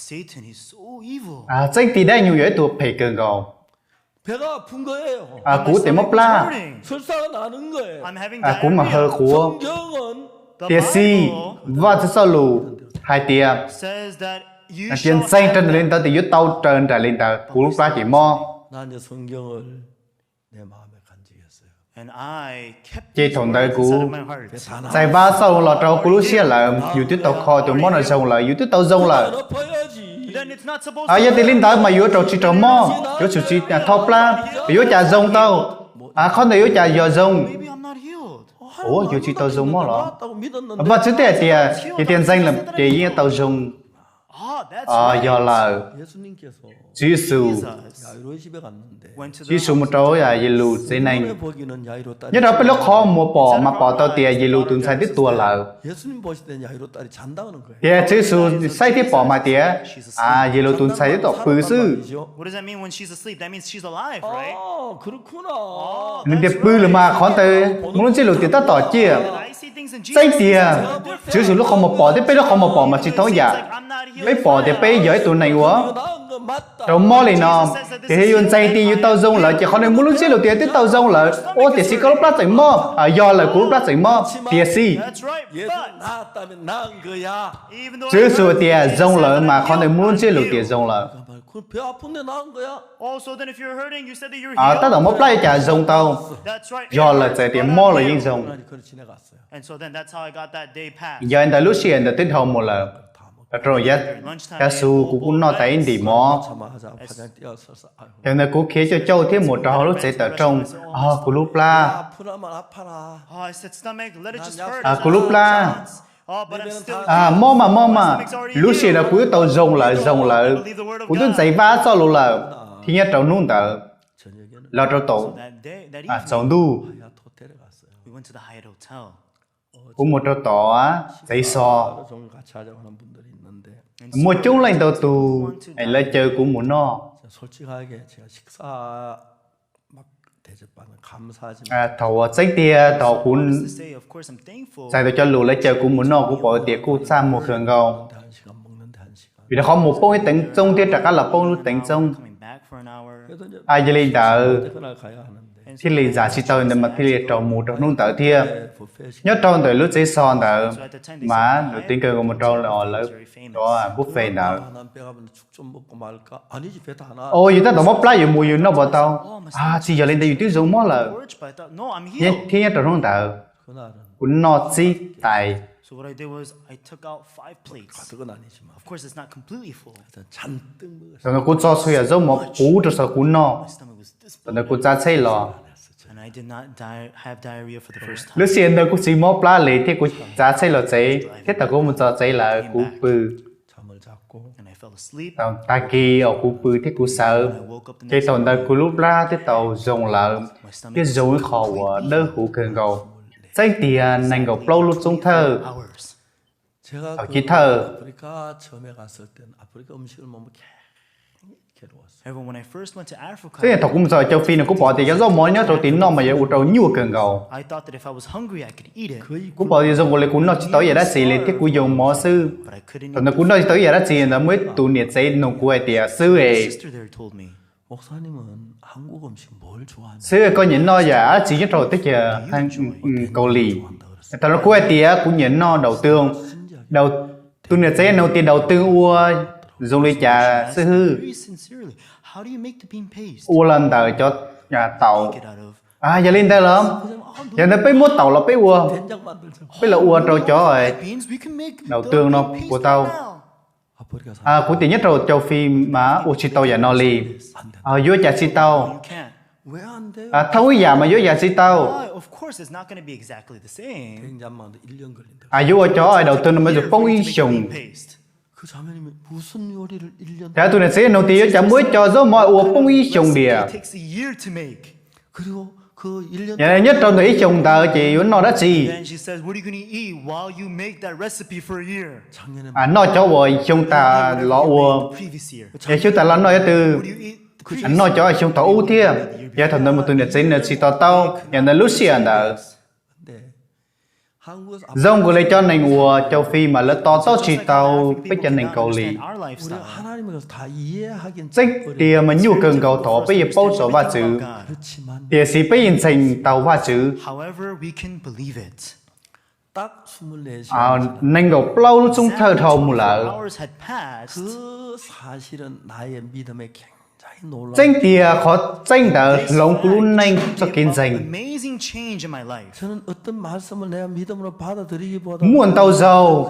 Txeeb tias dab nyuj yog ib tug phem kawg nkaus. Kuv tes mob plab. Kuv mas haw quav. Tiam sis Vajtswv txoj lus hais tias, hais tias ntseeg raws nraim li ntawd tias yuav tau raws nraim li ntawd, kuv lub plab ces mob. Ces thaum ntawd kuv txais Vajtswv txoj lus los rau kuv lub siab lawm, yus twb tau kho tus mob no zoo lawm, yus twb tau zoo lawm. Yog tias li ntawd mas yuav raug tsis raug mob, yuav tsum tsis thoob plab, yuav cas zoo tau? Qhov ntawd yuav cas yog zoo? Ua yus tsis tau zoo mob los? Vajtswv twb hais tias yog tias ntseeg lawm ces yeej tau zoo. Yog lawm, Tswv Yexus, Tswv Yexus mus rau Yelus tsev neeg. Nyob rau peb lub qhov muag pom mas pom tau tias Yelus tus ntxhais twb tuag lawm. Tias Tswv Yexus saib thiab pom mas tias Yelus tus ntxhais twb tom pw xwb. Nws tias pw lawm mas qhov ntawd muaj lub ntsiab lus tias tab tom ciaj. Tseeb tiag, Tswv Yexus lub qhov muag pom thiab peb lub qhov muag pom mas tsis thoob yam. Peb pom tias peb yog ib tug neeg uas raug mob li no, tiam sis yus ntseeg tias yus tau zoo lawm ces qhov ntawd muaj lub ntsiab lus tias twb tau zoo lawm. Ua tiam sis koj lub plab tseem mob, yog lawm kuv lub plab tseem mob, tiam sis Tswv Yexus tias zoo lawm mas qhov ntawd muaj lub ntsiab lus tias zoo lawm. Tab tom mob plab ua cas zoo tau? Yog lawm, txawm tias mob los yeej zoo. Yog li ntawd lub sij hawm ntawd twb dhau mus lawm, rau yav xu kuv kuj noj tas ib ntim mov. Yog ntawd kuv khiav cauj cauj thiab mus rau hauv lub tsev tawm rooj, kuv lub plab, kuv lub plab, mob mas mob mas, lub sij hawm ntawd kuv twb tau zoo lawm zoo lawm, kuv twb ntxeev Vajtswv txoj lus lawm. Thiab nyob rau hnub ntawd los rau tom tsaus ntuj, kuv mus rau tom tsev xov, muaj coob leej ntau tus es lawv caw kuv mus noj. Thaum uas tseeb tiag thaum kuv txais tau cov lus lawv caw kuv mus noj kuv pom tias kuj txaj muag kawg nkaus, vim rau qhov mus poob ib teev txoob thiab rov qab los poob lub teev txoob. Yog li ntawd thiaj li zam tsis tau ntawd mas thiaj li raug mus rau hnub ntawd thiab. Nyob rau ntawm lub tsev xov ntawd mas nws twb kawg nkaus mus rau lawv cov buffet ntawd. Yus tab tom mob plab yus mus yus noj puas tau? Tsis yog li ntawd, yus twb zoo mob lawm. Thiab nyob rau hnub ntawd kuv noj txib tais. Thaum ntawd kuv txo txhua yam zaub mov puv rau saum kuv noj. Thaum ntawd kuv txav tsheb los. Lub sij hawm ntawd kuv tsis mob plab li thiab kuv txav tsheb los tsev, thiab thaum kuv mus txog tsev lawm kuv pw. Tag kis uas kuv pw thiab kuv sawv, ces thaum ntawd kuv lub plab twb tau zoo lawm, thiab zoo ib qho uas dawb huv kawg nkaus. Tseeb tiag nees nkaum plaub lub xyoo thawj, thaum chiv thawj, tseeb tiag thaum kuv mus txog Châu Phi no kuv pom tias cov zaub mov nyob rau tim noj mas yuav ua rau nyuaj kawg nkaus. Kuv pom tias zoo nkaus li kuv noj tsis tau ib yam dab tsi li thiab kuv yoo mov xwb. Thaum ntawd kuv noj tsis tau ib yam dab tsi ntawd muaj ib tus niam tsev nug kuv hais tias, Xib hwb, koj nyiam noj yam dab tsi nyob rau teb chaws Kaus Lim? Thaum no kuv hais tias kuv nyiam noj daus twg. Tus niam tsev nug tias daus twg ua zoo li cas xib hwb? Ua los ntawm cov taum. Yog li ntawd los, yog ntawd peb muab taum los peb ua, peb los ua rau cov daus twg no puas tau? Kuv tias nyob rau Châu Phi mas ua tsis tau yam no li. Yuav cas tsis tau? Thauj ib yam mas yuav cas tsis tau? Yuav ua cov daus twg no mas yuav tsum poob ib xyoos. Ces tus niam tsev nug tias yuav cas muaj ib co zaub mov ua poob ib xyoos diam. Yog li nyob rau ntawm ib xyoos ntawd ces yuav noj dab tsi? Noj cov uas xyoo tas los ua, yog xyoo tas los noj cov twg? Noj cov xyoo thaum ub thiab. Yog thaum ntawd mus tus niam tsev nws tsis to taub, yog ntawd lub sij hawm ntawd zoo nkaus li cov neeg uas Châu Phi mas lawv to taub tsis tau peb cov neeg Kaus Lim. Tseeb tiag mas nyuaj kawg nkaus thaum peb yuav paub txog Vajtswv, tiam sis peb yeej ntseeg tau Vajtswv. Nees nkaum plaub lub xyoo thawj dhau mus lawm, Tseeb tiag qhov tseeb ntawd hloov kuv lub neej txoj kev ntseeg. Muaj ntau zaus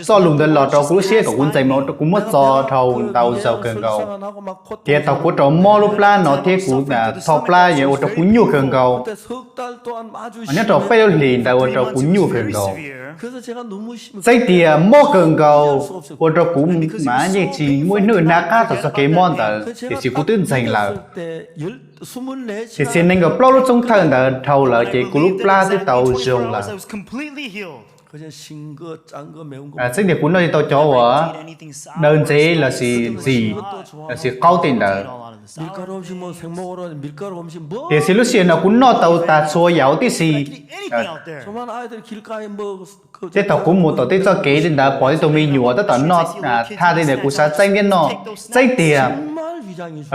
txoj lus ntawd los rau kuv lub siab kom kuv ntseeg mas ua rau kuv muab txo dhau ntau zaus kawg nkaus. Thiab thaum kuv rov mob lub plab no thiab kuv tho plab yeej ua rau kuv nyuaj kawg nkaus. Nyob rau peb lub hlis ntawd ua rau kuv nyuaj kawg nkaus. Tseeb tiag mob kawg nkaus, ua rau kuv mas yeej tsis muaj ib hnub nag qab tau txoj kev mob ntawd, tiam sis kuv twb ntseeg lawm. Tiam sis nees nkaum plaub lub tsoob thawj ntawd dhau lawm ces kuv lub plab twb tau zoo lawm. Tseeb tiag kuv noj tsis tau cov uas daw ntxev lossis ntxim lossis qaub tej ntawd. Tiam sis lub sij hawm no kuv noj tau tas txhua yam huv tib si. Thiab thaum kuv mus tom tej txoj kev tej ntawd pom tej tug me nyuam tab tom noj thaj tej ntawd kuv xav txeeb thiab noj. Tseeb tiag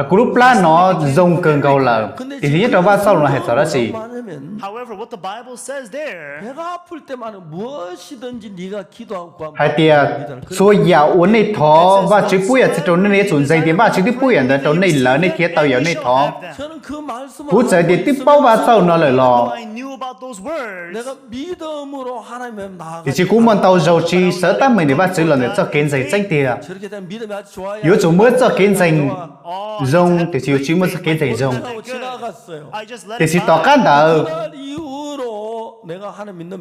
kuv lub plab no zoo kawg nkaus lawm, tiam sis nyob rau Vaj Xauj Lus no hais txog dab tsi? Hais tias, txhua yam uas nej thov Vajtswv pub yam txwv rau nej, nej yuav tsum ntseeg tias Vajtswv twb pub yam ntawd rau nej lawm, nej thiaj tau yam nej thov. Kuv txawm tias twb paub Vaj Xauj Lus no lawm los, tiam sis kuv muaj ntau zaus tsis xav tab meeg tias Vajtswv los ntawm txoj kev ntseeg tseeb tiag. Yuav tsum muaj txoj kev ntseeg zoo, tiam sis yuav tsis muaj txoj kev ntseeg zoo. Tiam sis tom qab ntawd,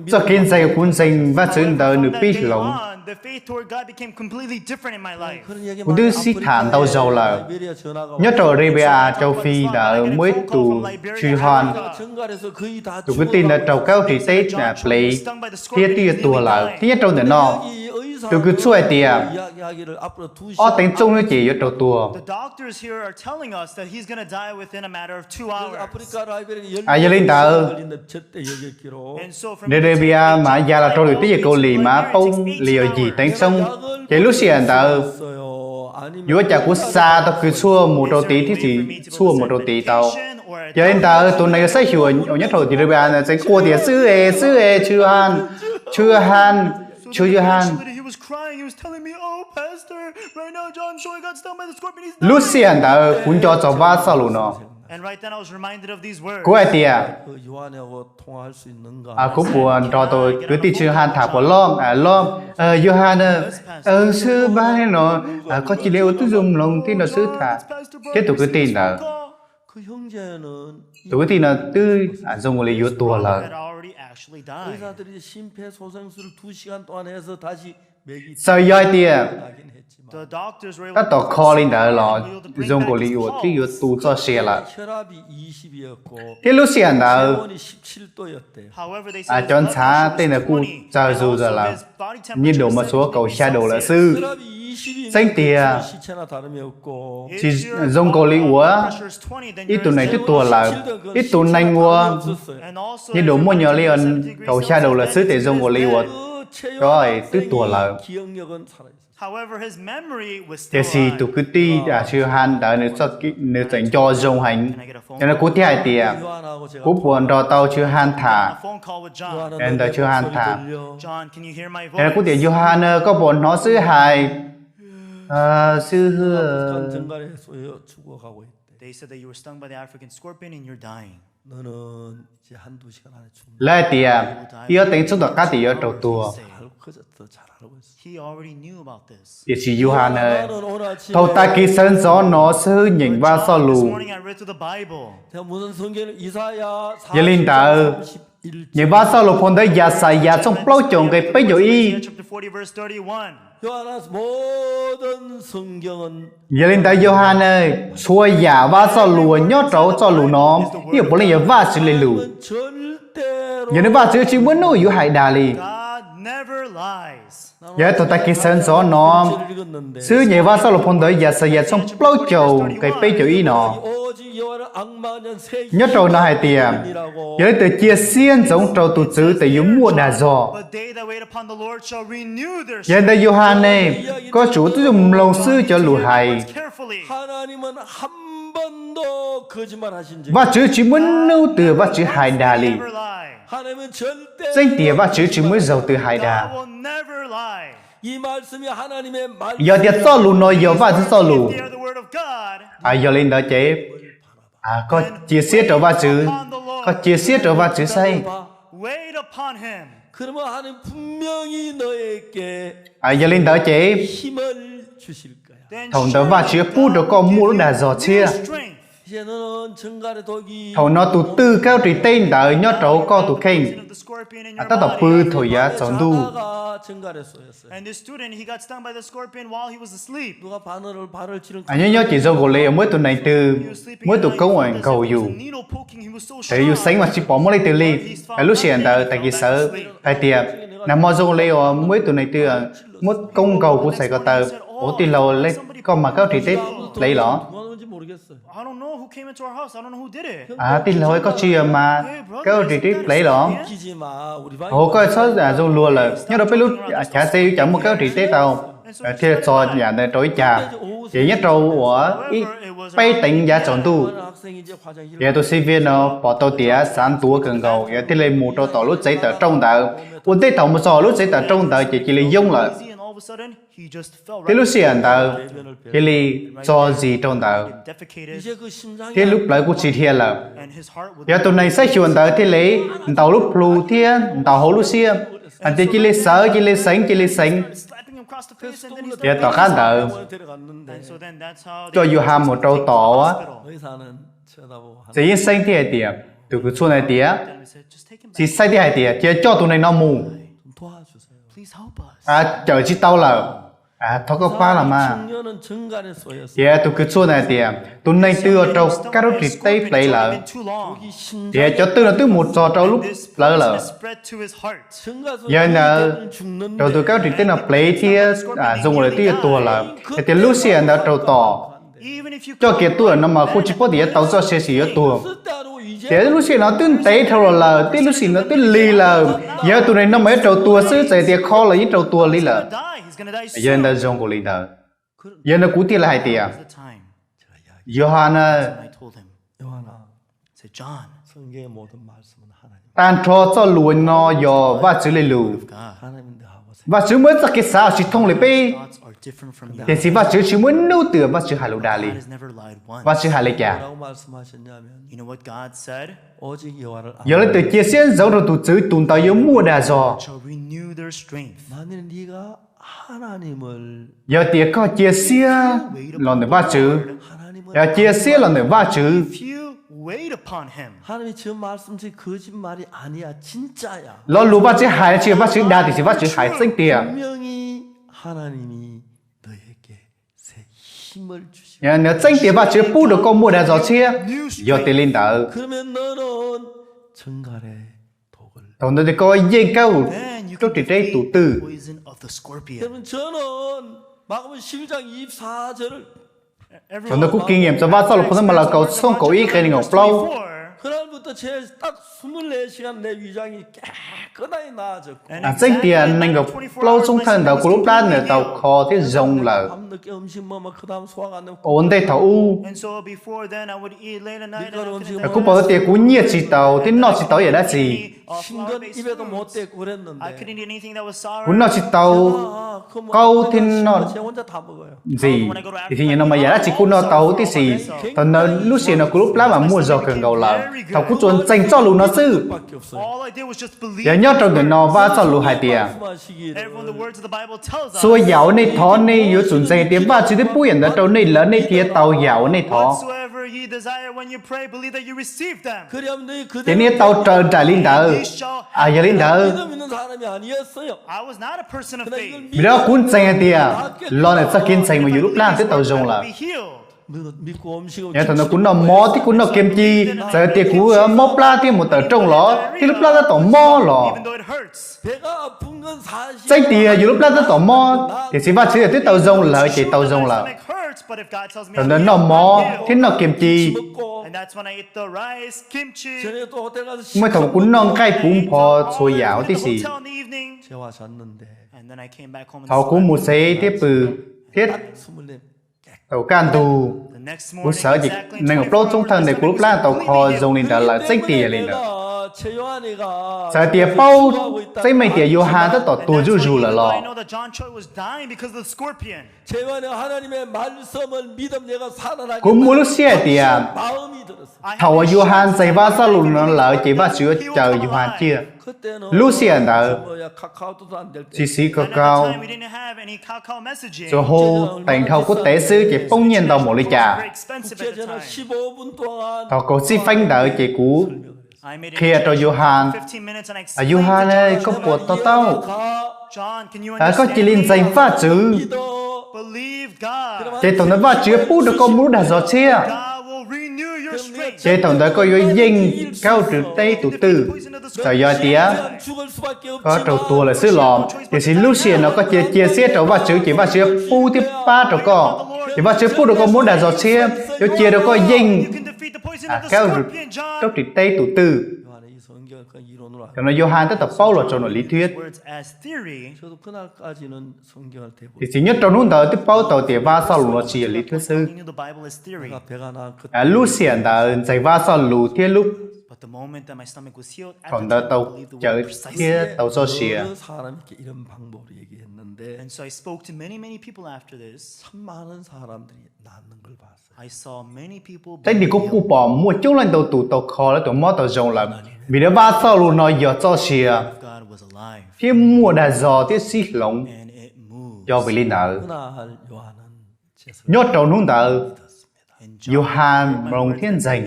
txoj kev ntseeg kuv ntseeg Vajtswv ntawd nws pib hloov. Kuv twb sib tham ntau zaus lawm. Nyob rau Liberia châu Phi ntawd muaj ib tug Tswv Han, tus kwv tij ntawd raug kab ub ris teb plev thiab twb yuav tuag lawm. Thiab nyob rau ntawm no, tus kws txhua hais tias ob teev txooj hnub ces yuav raug tuag. Yog li ntawd, Liberia mas ya los rau lwm teb chaws Kaus Lim mas poob li yog yim teev txooj. Ces lub sij hawm ntawd yuav cas kuv xa tau kws txhua mus rau tid thiab tsis txhua mus rau tid tau. Yog li ntawd tus neeg uas saib xyuas uas nyob rau Liberia ntawd tseem quaj tias, Xib Hwb es, Xib Hwb es, Tswv Han, Tswv Han, Tswv Han. Lub sij hawm ntawd kuv nco txog Vaj Xauj Lus no. Kuv hais tias, kuv puas nrog tus kwv tij Tswv Han tham puas loj? Loj. Yog Han, xib hwb, no koj cia li ua tib zoo mloog thiab nrog xib hwb tham. Thiab tus kwv tij ntawd, tus kwv tij no twb zoo nkaus li yuav tuag lawm. Txawm yog hais tias tab tom kho li ntawd los zoo nkaus li uas twb yuav tu txoj sia lawm. Thiab lub sij hawm ntawd cov ntxhab tej ntawd kuj tsawg zog lawm, nhiệt độ mas tshuav kaum xya doos lawm xwb. Tseeb tiag, tsis zoo nkaus li uas ib tug neeg twb tuag lawm, ib tug neeg uas nhiệt độ muaj nyob li kaum xya doos lawm xwb ces zoo nkaus li uas cov twb tuag lawm. Tiam sis tus kwv tij Tswv Han ntawd nws txawm nco zoo heev. Yog li kuv thiaj hais tias, kuv puas nrog tau Tswv Han tham? Ntawd Tswv Han tham. Yog li kuv tias, Yog Han, koj puas hnov xib hwb hais? Xib hwb, lawv hais tias ib ob teev txhoob tom qab tias yuav raug tuag. Tiam sis Yauhas, thaum tag kis sawv ntxov no xib hwb nyeem Vaj Xauj Lus. Yog li ntawd, nyeem Vaj Xauj Lus phau ntawv Yaxayas tshooj plaub caug nqe peb caug ib. Yog li ntawd Yauhas, txhua yam Vaj Xauj Lus uas nyob rau Vaj Xauj Lus no, ib yam puav leej yog Vajtswv li lus. Yog li Vajtswv tsis muaj hnub yuav hais dag li. Yog thaum tag kis sawv ntxov no xib hwb nyeem Vaj Xauj Lus phau ntawv Yaxayas tshooj plaub caug nqe peb caug ib no. Nyob rau no hais tias, yog leej twg cia siab ntsoov rau tus Tswv ces yuav muaj dag zog. Yog li ntawd Yauhas, koj tsum ua tib zoo mloog xib hwb cov lus hais. Vajtswv tsis muaj hnub twg Vajtswv hais dag li. Tseeb tiag Vajtswv tsis muaj ib zaug twg hais dag. Yog tias txoj lus no yog Vajtswv txoj lus, yog li ntawd ces koj cia siab rau Vajtswv, koj cia siab rau Vajtswv saib. Yog li ntawd ces thaum ntawd Vajtswv yuav pub rau koj muaj lub dag zog tshiab. Thaum no tus twj kab ris teb ntawd nyob rau koj tus kheej tab tom pw thaum yav tsaus ntuj. Nyob nyob ces zoo nkaus li muaj ib tug neeg twg muaj ib tug koob uas nkaug yus, ces yus xeev mas tsis pom muaj leej twg li. Lub sij hawm ntawd tag kis sawv hais tias, nag hmo zoo li uas muaj ib tug neeg twg muab koob nkaug kuv txhais ko taw. Ua tij laug, koj mas kab ris teb plev los? Tij laug, koj tsis yog mas kab ris teb plev los? Ua koj txhob zoo luag lawm, nyob rau peb lub chav tsev yus cas muaj kab ris teb tau. Thiaj txo yam ntawd rau ib cag, ces nyob rau uas ib peb teev yav tsaus ntuj, ces tus xib fwb no pom tau tias xav ntuav kawg nkaus, yog thiaj li mus rau tom lub tsev tawm rooj ntawd. Ua ntej thaum mus txog lub tsev tawm rooj ntawd ces cia li yoob lawm. Thiab lub sij hawm ntawd cia li txo zis rau ntawd, thiab lub plawv kuj tsis dhia lawm. Yog tus neeg saib xyuas ntawd thiaj li ntaus lub plhu thiab ntaus hauv lub siab hais tias cia li sawv, cia li xeev, cia li xeev. Yog tom qab ntawd coj Yuhas mus rau tom tsev yeeb seeb thiab hais tias, tus kws txhua ntawd hais tias, tsis xaiv thiab hais tias, cia coj tus neeg no mus, cawm tsis tau lawm, thov koj pab los mas. Ces tus kws txhua ntawd hais tias, tus neeg twg uas raug kab ris teb plev lawm, ces cov twj no twb mus txog rau lub plawv lawm. Yog li ntawd, raug tus kab ris teb no plev thiab zoo li twb yuav tuag lawm, hais tias lub sij hawm ntawd raug tom, coj kiag tuaj no mas kuj tsis paub tias yuav tau txoj sia sis yuav tuag. Ces lub sij hawm no twb ntev dhau los lawm, twb lub sij hawm no twb lig lawm, yog tus neeg no mas yuav raug tuag xwb, txawm tias kho los yeej raug tuag li lawm. Yog li ntawd zoo nkaus li ntawd, yog li ntawd kuv thiaj li hais tias, Yuhas na, tag nrho txoj lus no yog Vajtswv li lus. Vajtswv muaj ib txoj kev xav tsis thooj li peb, tiam sis Vajtswv tsis muaj ib hnub twg Vajtswv hais lus dag li. Vajtswv hais li cas? Yog leej twg cia siab ntsoov rau tus Tswv, tus ntawd yuav muaj dag zog. Yog tias koj cia siab los ntawm Vajtswv, yog cia siab los ntawm Vajtswv, lo lus Vajtswv hais tsis yog Vajtswv dag, tiam sis Vajtswv hais tseeb tiag. Nws tseeb tiag Vajtswv pub rau koj muaj dag zog tshiab. Yog tias li ntawd, thaum ntawd ces koj yeej kab ris teb tus twj. Thaum ntawd kuv kiv nyiam txog Vajtswv txoj lus phau ntawv Malakaus tshooj kaum ib qhia nees nkaum plaub. Tseeb tias nees nkaum plaub tshooj thawj ntawd kuv lub plab ntawd tau kho thiab zoo lawm. Ua ntej thaum ub, kuv pom tias kuv nyiaj tsis tau thiab noj tsis tau ib yam dab tsi. Kuv noj tsis tau qaub thiab noj ntxim, tiam sis nim no mas yam dab tsi kuj noj tau huv tib si. Thaum ntawd lub sij hawm no kuv lub plab mas muaj zog kawg nkaus lawm thaum kuv tsuas ntseeg txoj lus no xwb. Yog nyob rau ntawm no Vajtswv txoj lus hais tias, txhua yam uas nej thov nej yuav tsum ntseeg tias Vajtswv twb pub yam ntawd rau nej lawm, nej thiaj tau yam uas nej thov, ces nej tau raws nraim li ntawd. Yog li ntawd, vim li kuv ntseeg hais tias los ntawm txoj kev ntseeg mas yus lub plab twb tau zoo lawm. Yog thaum ntawd kuv noj mov thiab kuv noj kem ci, txawm tias kuv mob plab thiab mus tawm rooj los thiab lub plab tab tom mob los, tseeb tias yus lub plab tab tom mob tiam sis Vajtswv tias twb tau zoo lawm ces tau zoo lawm. Thaum ntawd noj mov thiab noj kem ci, muaj thaum kuv noj nqaij puv npho txhua yam huv tib si. Thaum kuv mus tsev thiab pw thiab thaum kaj ntug, kuv sawv ces nees nkaum plaub tshooj thawj ntawd kuv lub plab tau kho zoo li ntawd lawm, tseeb tiag yog li ntawd. Txawm tias paub tseeb meej tias Yauhas tab tom tuag zuj zus lawm los, kuv muaj lub siab hais tias thaum uas Yauhas ntxeg Vaj Xab Lus no lawm ces Vajtswv yuav caw Yauhas ciaj. Lub sij hawm ntawd, tsis xiv kaus kau, tsuas hu teem dhau kuv tev xwb ces poob nyiaj ntau npaum li cas. Thaum kaum txij feeb ntawd ces kuv qhia rau Yauhas, Yauhas, koj puas to taub, koj cia li ntseeg Vajtswv, ces thaum ntawd Vajtswv pub rau koj muaj lub dag zog tshiab, ces thaum ntawd koj yuav yeej kab ua rwv teb tus twg. Txawm yog hais tias koj raug tuag lawm xwb los, tiam sis lub sij hawm no koj cia cia siab rau Vajtswv ces Vajtswv yuav pub thiab pab rau koj, ces Vajtswv pub rau koj muaj lub dag zog tshiab, yuav cia rau koj yeej kab ua rwv teb tus twg. Cov no Yauhas tab tom paub los rau nws li thwb. Tiam sis nyob rau hnub ntawd twb paub tau tias Vaj Xab Lus no tsis yog li thwb xwb. Lub sij hawm ntawd ntxeg Vaj Xab Lus thiab lub, thaum ntawd tau cawv thiab tau txoj sia. Teb nis kuv kuj pom muaj coob leej ntau tus tau kho lawv tus mob tau zoo lawm, vim rau Vaj Xab Lus no yog txoj sia thiab muaj dag zog thiab sib hloov. Yog vim li ntawd, nyob rau hnub ntawd, Yauhas mloog thiab ntseeg,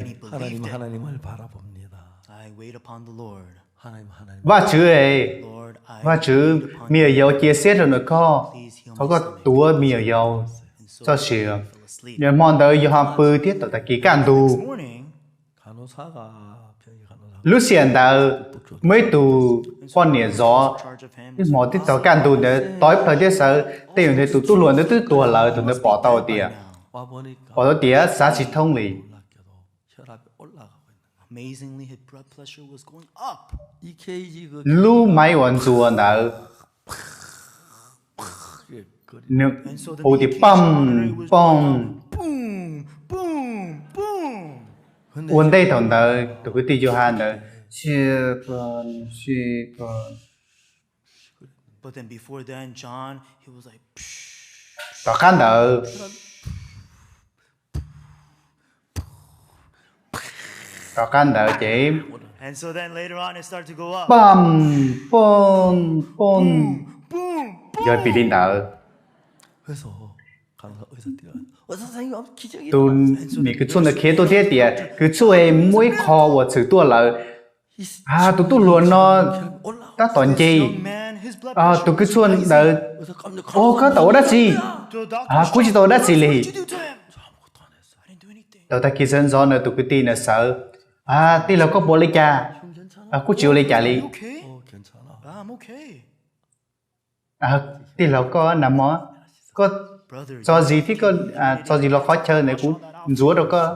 Vajtswv, Vajtswv, me nyuam yaus cia siab rau ntawm koj, thov koj tuav me nyuam yaus txoj sia. Hmo ntawd Yauhas pw thiab tau tag kis kaj ntug. Lub sij hawm ntawd muaj ib tug poj niam zov ib hmo twb txog kaj ntug ntawd tos ib plhaw thiab sawv, tej zaum tus tub hluas ntawd twb tuag lawm, tus ntawd pom tau tias, pom tau tias xav tsis thoob li. Lub maiv uas ntxuas ntawd nws hu tias pam pam. Ua ntej thaum ntawd tus kwv tij Yauhas ntawd, tom qab ntawd, tom qab ntawd ces pam pam pam, yog vim li ntawd. Tus niam kws txuj ntawd khiav tuaj thiab tias, kws txuj, muaj ib qho uas txhwm tuaj lawm. Tus tub hluas no tab tom nce. Tus kws txuj ntawd, o, koj tau ua dab tsi? Kuv tsis tau ua dab tsi li. Tau tag kis sawv ntxov ntawd tus kwv tij ntawd sawv, tij laug koj puas ua li cas? Kuv tsis ua li cas li. Tij laug koj nag hmo, koj txo zis thiab koj txo zis los qhov chaw ntawd kuv ntxuav rau koj.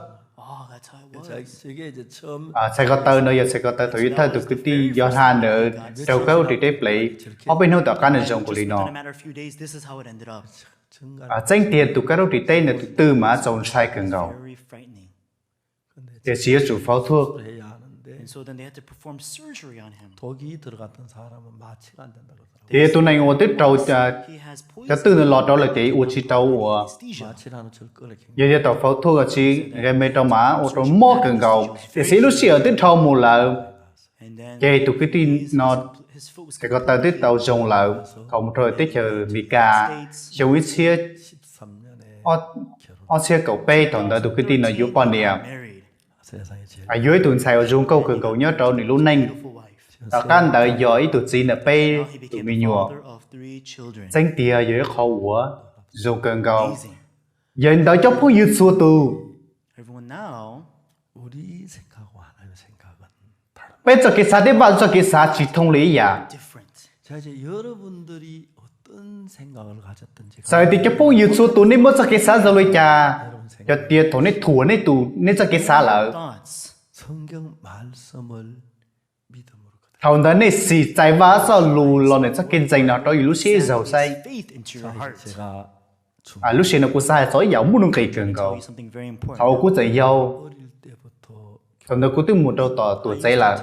Txhais ko taw no yog txhais ko taw thaum yuav thawj tus kwv tij Yauhas ntawd raug kab ub ris teb plev, ob peb hnub tom qab nws zoo nkaus li no. Tseeb tiag tus kab ub ris teb ntawd tus twg mas txaus ntshai kawg nkaus, tiam sis yuav tsum faub thuaj. Ces tus neeg uas twb raug cov twj ntawd los rau lawm ces ua tsis tau ua. Yog yuav tau faub thuaj tsis nqe me rau mas ua rau mob kawg nkaus, tiam sis lub sij hawm twb dhau mus lawm. Ces tus kwv tij no txhais ko taw twb tau zoo lawm, thaum mus rau teb chaws Amelikas xyoo ib txhiab, ob txhiab kaum peb thaum ntawd tus kwv tij no yuav poj niam, yuav ib tug ntxhais uas zoo nkauj kawg nkaus nyob rau nws lub neej. Tom qab ntawd yog ib tug txiv ntawm peb tus me nyuam. Tseeb tiag yog ib qho uas zoo kawg nkaus. Yog li ntawd cov phooj ywg txhua tus, peb txoj kev xav thiab Vajtswv txoj kev xav tsis thooj li ib yam. Txawm tias cov phooj ywg txhua tus nej muaj txoj kev xav zoo li cas, yog tias thaum nej thuam nej tus nej txoj kev xav lawm, thaum ntawd nej sim txais Vajtswv txoj lus los ntawm txoj kev ntseeg no rau yus lub siab ib zaug saib. Lub sij hawm no kuv xav hais txog ib yam muaj nuj nqis kawg nkaus. Thaum kuv tseem yau, Thaum ntawd kuv twb mus rau tom tuam tsev lawm.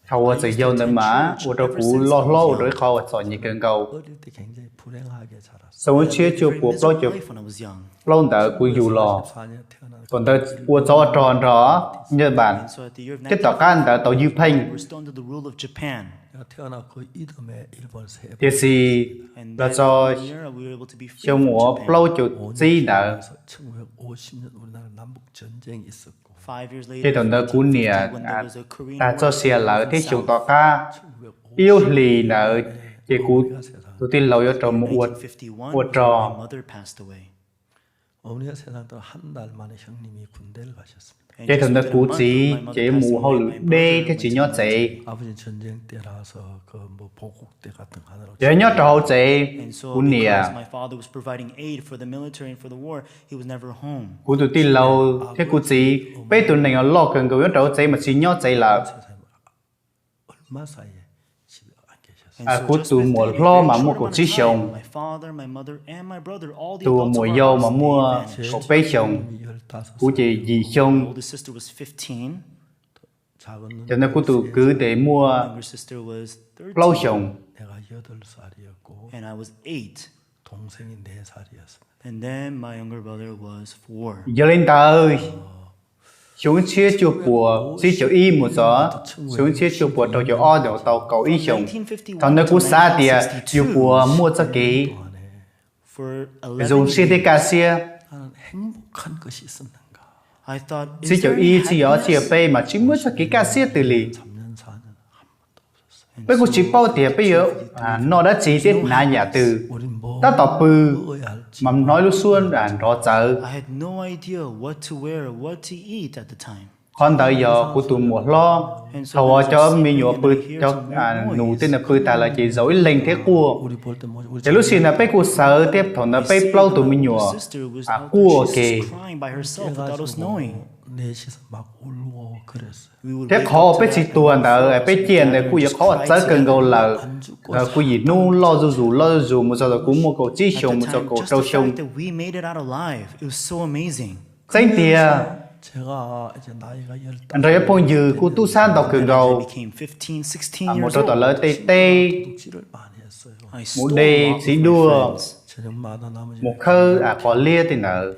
Thaum uas txawm yau ntawd mas ua rau kuv loj hlob ua rau ib qho uas txom nyem kawg nkaus. Xyoo ib txhiab cuaj puas plaub caug plaub ntawd kuv yug los, thaum ntawd ua tsov ua rog nrog Nyaj Npam, thiab tom qab ntawd tau ywj pheej. Tiam sis los txog xyoo uas plaub caug tsib ntawd, ces thaum ntawd kuv niam tag txoj sia lawm thiab xyoo tom qab ib lub hlis ntawd ces kuv tus tij laug yuav raug mus ua rog. Ces thaum ntawd kuv txiv ces mus ua hauj lwm deb thiab tsis nyob tsev. Yog nyob rau hauv tsev, kuv niam, kuv tus tij laug thiab kuv txiv, peb tus neeg uas loj kawg nkaus nyob rau hauv tsev mas tsis nyob tsev lawm. Kuv tus muam hlob mas muaj kaum tsib xyoos, tus muam yau mas muaj kaum peb xyoos, kuv ces yim xyoo. Ces ntawd kuv tus kwv ces muaj plaub xyoos. Yog li ntawd, xyoo ib txhiab cuaj puas tsib caug ib mus txog xyoo ib txhiab cuaj puas rau caum ob ntawd tau kaum ib xyoos. Thaum ntawd kuv xav tias yus puas muaj txoj kev zoo siab thiab kaj siab. Tsib caug ib, tsib caug ob, tsib caug peb mas tsis muaj txoj kev kaj siab twg li. Peb kuj tsis paub tias peb yuav noj dab tsi thiab hnav yam twg. Tab tom pw mas hnov ib lub suab nrov txawv. Qhov ntawd yog kuv tus muam hlob, thaum uas cov me nyuam pw, cov nus tej ntawd pw tas lawm ces zaum ib leeg thiab quaj. Ces lub sij hawm ntawd peb kuj sawv thiab thaum ntawd peb plaub tus me nyuam quaj ua ke. Thiab qhov uas peb tsis tuag ntawd peb ciaj ntawd kuj yog qhov uas txawv kawg nkaus lawm. Kuv yim hnub loj zuj zus loj zuj zus mus txog thaum kuv muaj kaum tsib xyoos mus txog kaum rau xyoo. Tseeb tiag, nrog cov phooj ywg kuj tub sab ntau kawg nkaus, mus rau tom lawv tej teb, mus de txiv duaj, mus khawb qos liab tej ntawd.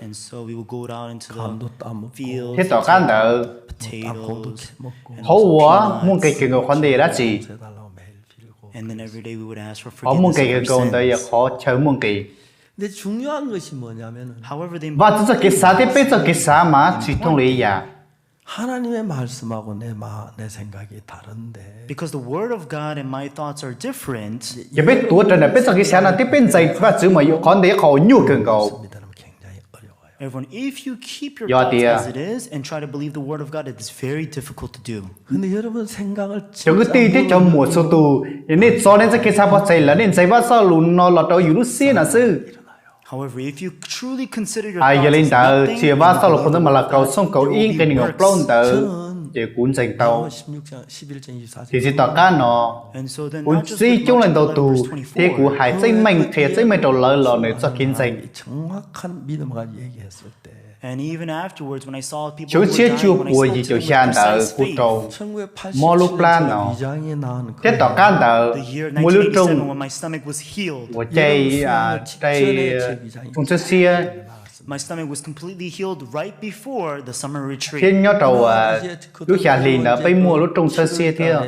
Thiab tom qab ntawd, qhov uas muaj nqis kawg nkaus qhov ntawd yog dab tsi? Qhov muaj nqis kawg nkaus ntawd yog qhov chaw muaj nqis. Vaj Tswv txoj kev xav thiab peb txoj kev xav mas tsis thooj li ib yam. Yog peb tuav rawv ntawm peb txoj kev xav no thiab peb ntseeg Vaj Tswv mas qhov ntawd yog qhov uas nyuaj kawg nkaus. Yog tias cov kwv tij thiab cov muam txhua tus, yog nej txo nej txoj kev xav pov tseg lawm nej ntseeg Vaj Xab Los Lus no los rau yus lub siab no xwb. Hais yog li ntawd, txij Vaj Xab Los Lus phau ntawv Malakaus tshooj kaum ib nqe nees nkaum plaub ntawd ces kuv ntseeg tau. Tiam sis tom qab no, kuv ntsib coob leej ntau tus thiab kuv hais tseeb meej qhia tseeb meej rau lawv los nws txoj kev ntseeg. Xyoo ib txhiab cuaj puas yim caum xya ntawd kuv raug mob lub plab no, thiab tom qab ntawd muaj lub rooj uas cai, rooj txhawb xiab, thiab nyob rau lub xya hli ntawd peb muaj lub rooj txhawb xiab thiab.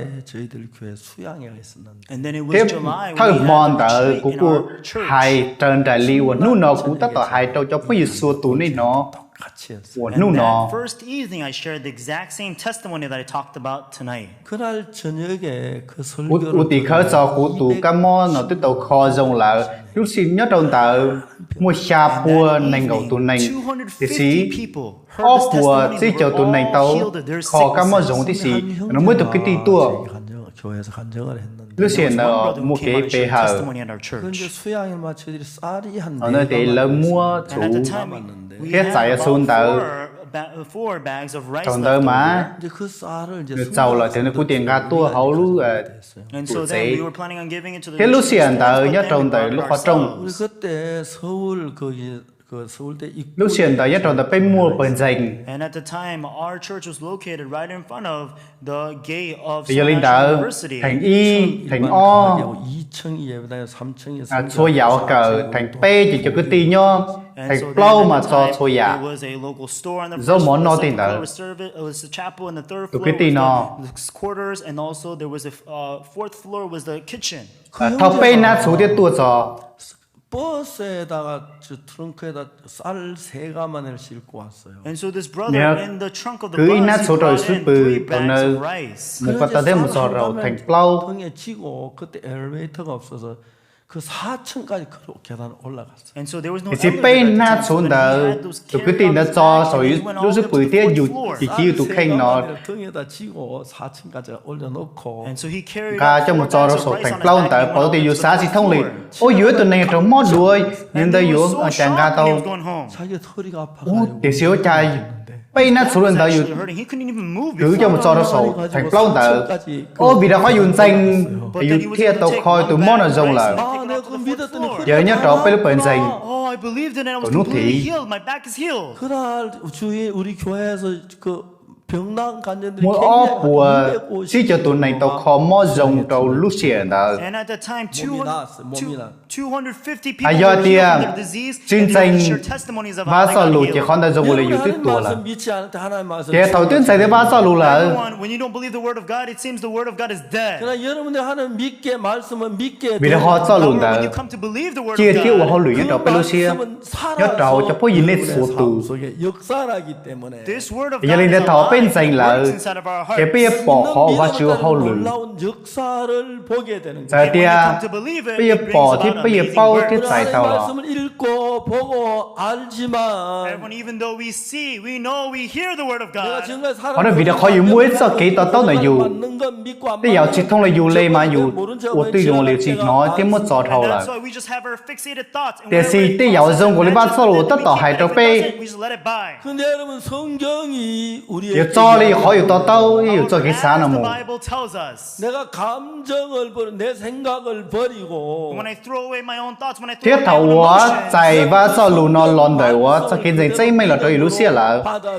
Thiab thawj hmo ntawd kuv kuj hais raws nraim li uas hnub no kuv tab tom hais rau cov phooj ywg txhua tus nej hnov uas hnub no. Kuv ua tim khawv txog kuv tus kab mob no twb tau kho zoo lawm, lub sij nyob rau ntawd muaj xya pua nees nkaum tus neeg, tiam sis ob puas tsib caug tus neeg tau kho kab mob zoo tib si, no muaj ib tug kwv tij tuaj. Lub sij hawm ntawd muaj kev pe hawm, thaum ntawd ces lawv muab txhuv thiab txais txhuv ntawd. Thaum ntawd mas nws txaus lawm ces nws kuj tias nqa tuaj hauv lub tuam tsev, thiab lub sij hawm ntawd nyob rau ntawm lub qhov rooj Lub sij hawm ntawd nyob rau ntawm peb muaj pawg ntseeg. Yog li ntawd, theem ib, theem ob, txhua yam ua kawm, theem peb ces cov kwv tij nyob, theem plaub mas txo txhua yam zaub mov noj tej ntawd. Tus kwv tij no thauj peb hnab txhuv thiab tuaj txog. Kwv ib hnab txhuv rau yus xub pwg thaum nws mus ko taw thiab mus txog rau theem plaub. Tiam sis peb hnab txhuv ntawd, tus kwv tij ntawd txo saum lub xub pwg thiab yus tsis civ yus tus kheej no nqa coj mus txo rau saum theem plaub ntawd, pom tias yus xav tsis thooj li. Ua yus ib tug neeg raug mob duav, yog li ntawd yuav cas nqa tau. Tiam sis ua cas peb hnab txhuv ntawd yus kwv coj mus txo rau saum theem plaub ntawd, ua vim rau qhov yus ntseeg, yus thiaj tau kho tus mob no zoo lawm. Ces nyob rau peb lub pawg ntseeg, thaum hnub thib muaj ob puas tsib caug tus neeg tau kho mob zoo rau lub sij hawm ntawd. Yog tias tsis ntseeg Vaj Txoj Lus ces qhov ntawd zoo li yus twb tuag lawm. Ces thaum twb ntseeg tias Vaj Txoj Lus lawm, vim rau qhov Txoj Lus ntawd ciaj thiab ua hauj lwm nyob rau peb lub siab, nyob rau cov phooj ywg nej txhua tus. Yog li ntawd thaum peb ntseeg lawm, ces peb yuav pom qhov uas Vajtswv ua hauj lwm. Txawm tias peb yuav pom thiab peb yuav paub thiab txais tau los, qhov no vim rau qhov yus muaj ib txoj kev to taub ntawm yus, tej yam tsis thooj li yus li mas yus ua twj ywm li yus tsis hnov thiab muab tso dhau lawm. Tiam sis tej yam uas zoo nkaus li Vaj Txoj Lus tab tom hais rau peb, yus txo li qhov yus to taub yus txoj kev xav no mus. Thiab thaum uas txais Vaj Txoj Lus no los ntawm uas txoj kev ntseeg tseeb meej los rau yus lub siab lawm,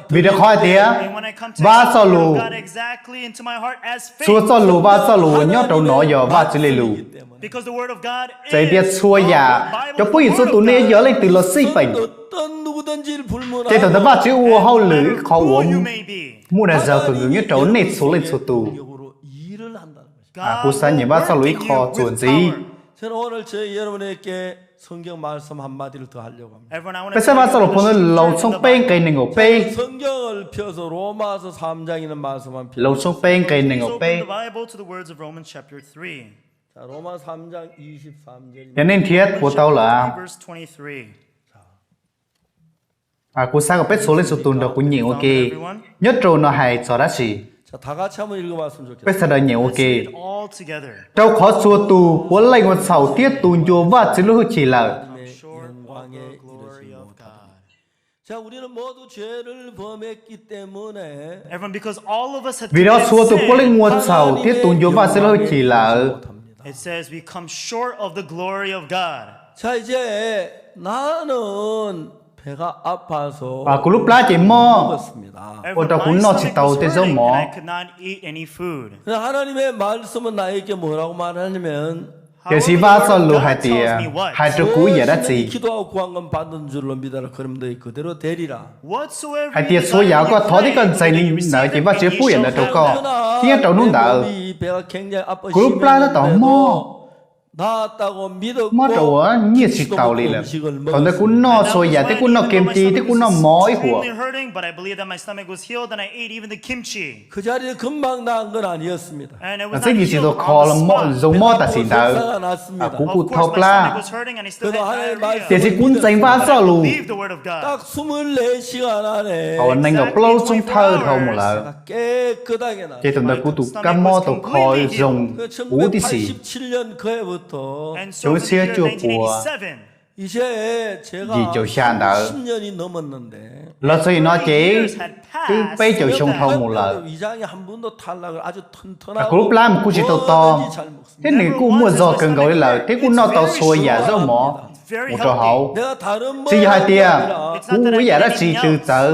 vim rau qhov hais tias Vaj Txoj Lus, txhua txoj lus Vaj Txoj Lus uas nyob rau no yog Vajtswv li lus. Txawm tias txhua yam, cov phooj ywg txhua tus nej yog leej twg los xij peem, ces thaum ntawd Vajtswv ua hauj lwm ib qho uas muaj dag zog kawg nkaus nyob rau nej txhua leej txhua tus. Kuv xav nyeem Vaj Txoj Lus ib qho txuas ntxiv. Peb saib Vaj Txoj Lus phau ntawv Loos tshooj peb nqe nees nkaum peb. Loos tshooj peb nqe nees nkaum peb. Yog nej nrhiav puas tau lawm? Kuv xav kom peb txhua leej txhua tus nrog kuv nyeem ua ke. Nyob rau no hais txog dab tsi? Peb sawv daws nyeem ua ke. Rau qhov txhua tus puav leej ua txhaum thiab tu ncua Vajtswv lub hwj chim lawm. Vim rau txhua tus puav leej ua txhaum thiab tu ncua Vajtswv lub hwj chim lawm. Kuv lub plab ces mob, ua rau kuv noj tsis tau tej zaub mov. Tiam sis Vaj Txoj Lus hais tias, hais rau kuv ib yam dab tsi? Hais tias txhua yam koj thov thiab koj ntseeg li ntawd ces Vajtswv pub yam ntawd rau koj. Thiab nyob rau hnub ntawd, kuv lub plab tab tom mob, mob rau uas nyiaj tsis taus li lawm. Thaum ntawd kuv noj txhua yam thiab kuv noj kimchi thiab kuv noj mov ib huam. Txij li tsis tau kho zoo mob tam sim ntawd, kuv kuj thau plab. Tiam sis kuv ntseeg Vaj Txoj Lus. Thaum nees nkaum plaub lub tsoob thawj dhau mus lawm, ces thaum ntawd kuv tus kab mob tau kho zoo huv tib si. Xyoo ib txhiab cuaj puas yim caum xya ntawd, los txog nim no ces twb peb caug xyoo dhau mus lawm. Kuv lub plab mas kuj tsis tau to, thiab nws kuj muaj zog kawg nkaus li lawm thiab kuj noj tau txhua yam zaub mov. mus rau hauv. Tsis yog hais tias kuv ua ib yam dab tsi twg txawv,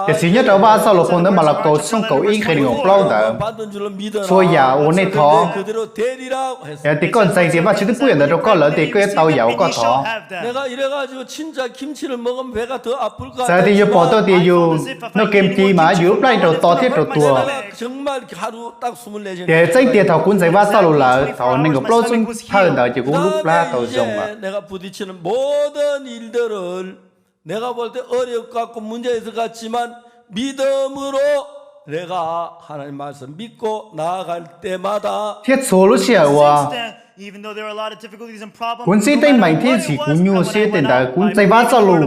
tiam sis nyob rau Vaj Xauj Lus phau ntawv Malakaus tshooj kaum ib nqe nees nkaum plaub ntawd, txhua yam uas nej thov, yog tias koj ntseeg tias Vajtswv twb pub yam ntawd rau koj lawm ces koj yuav tau yam uas koj thov. Txawm tias yuav pom tau tias yus noj kev ci mas yus lub plab rau to thiab rau tuag. Tiam sis tseeb tiag thaum kuv ntseeg Vaj Xauj Lus lawm thaum nees nkaum plaub xub thawj ntawd ces kuv lub plab tau zoo lawm. Thiab txhua lub sij hawm uas kuv ntsib teeb meem thiab tsis kuv nyuaj siab tej ntawd kuv ntseeg Vaj Xauj Lus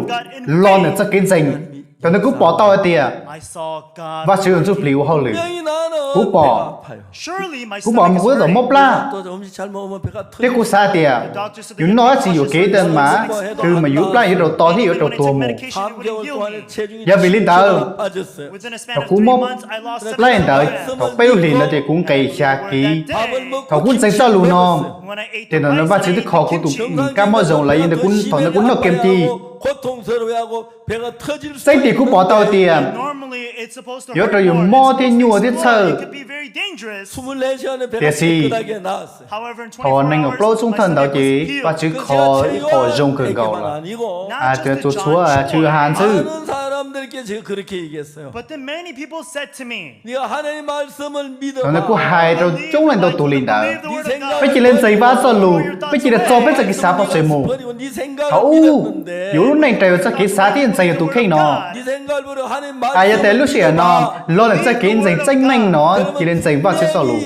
los ntawm txoj kev ntseeg, thaum ntawd kuv pom tau hais tias Vajtswv tus Ntsuj Plig ua hauj lwm. Kuv pom, kuv pom mas kuv tab tom mob plab, thiab kuv xav tias yus noj dab tsi yuam kev tas mas twb mas yus lub plab yuav rau to thiab yuav rau tuag mus. Yog vim li ntawd, thaum kuv mob plab ntawd thaum peb lub hlis ntawd ces kuv nqes xya kiv. Thaum kuv ntseeg txoj lus no, ces thaum ntawd Vajtswv twb kho kuv tus kab mob zoo lawm, yog ntawd thaum ntawd kuv noj kev ci. Txawm tias kuv pom tau tias yuav rau yus mob thiab nyuaj thiab txhawj, tiam sis thaum nees nkaum plaub xub thawj ntawd ces Vajtswv kho ib qho zoo kawg nkaus lawm, txhua txhua tshwm ha ntxwb. Thaum ntawd kuv hais rau coob leej ntau tus li ntawd, peb cia li ntseeg Vaj Xauj Lus, peb cia li txo peb txoj kev xav pov tseg mus. Thaum ub, yus lub neej raws yus txoj kev xav thiab ntseeg yus tus kheej no. Yog tias lub sij hawm no los ntawm txoj kev ntseeg tseeb meej no cia li ntseeg Vajtswv txoj lus,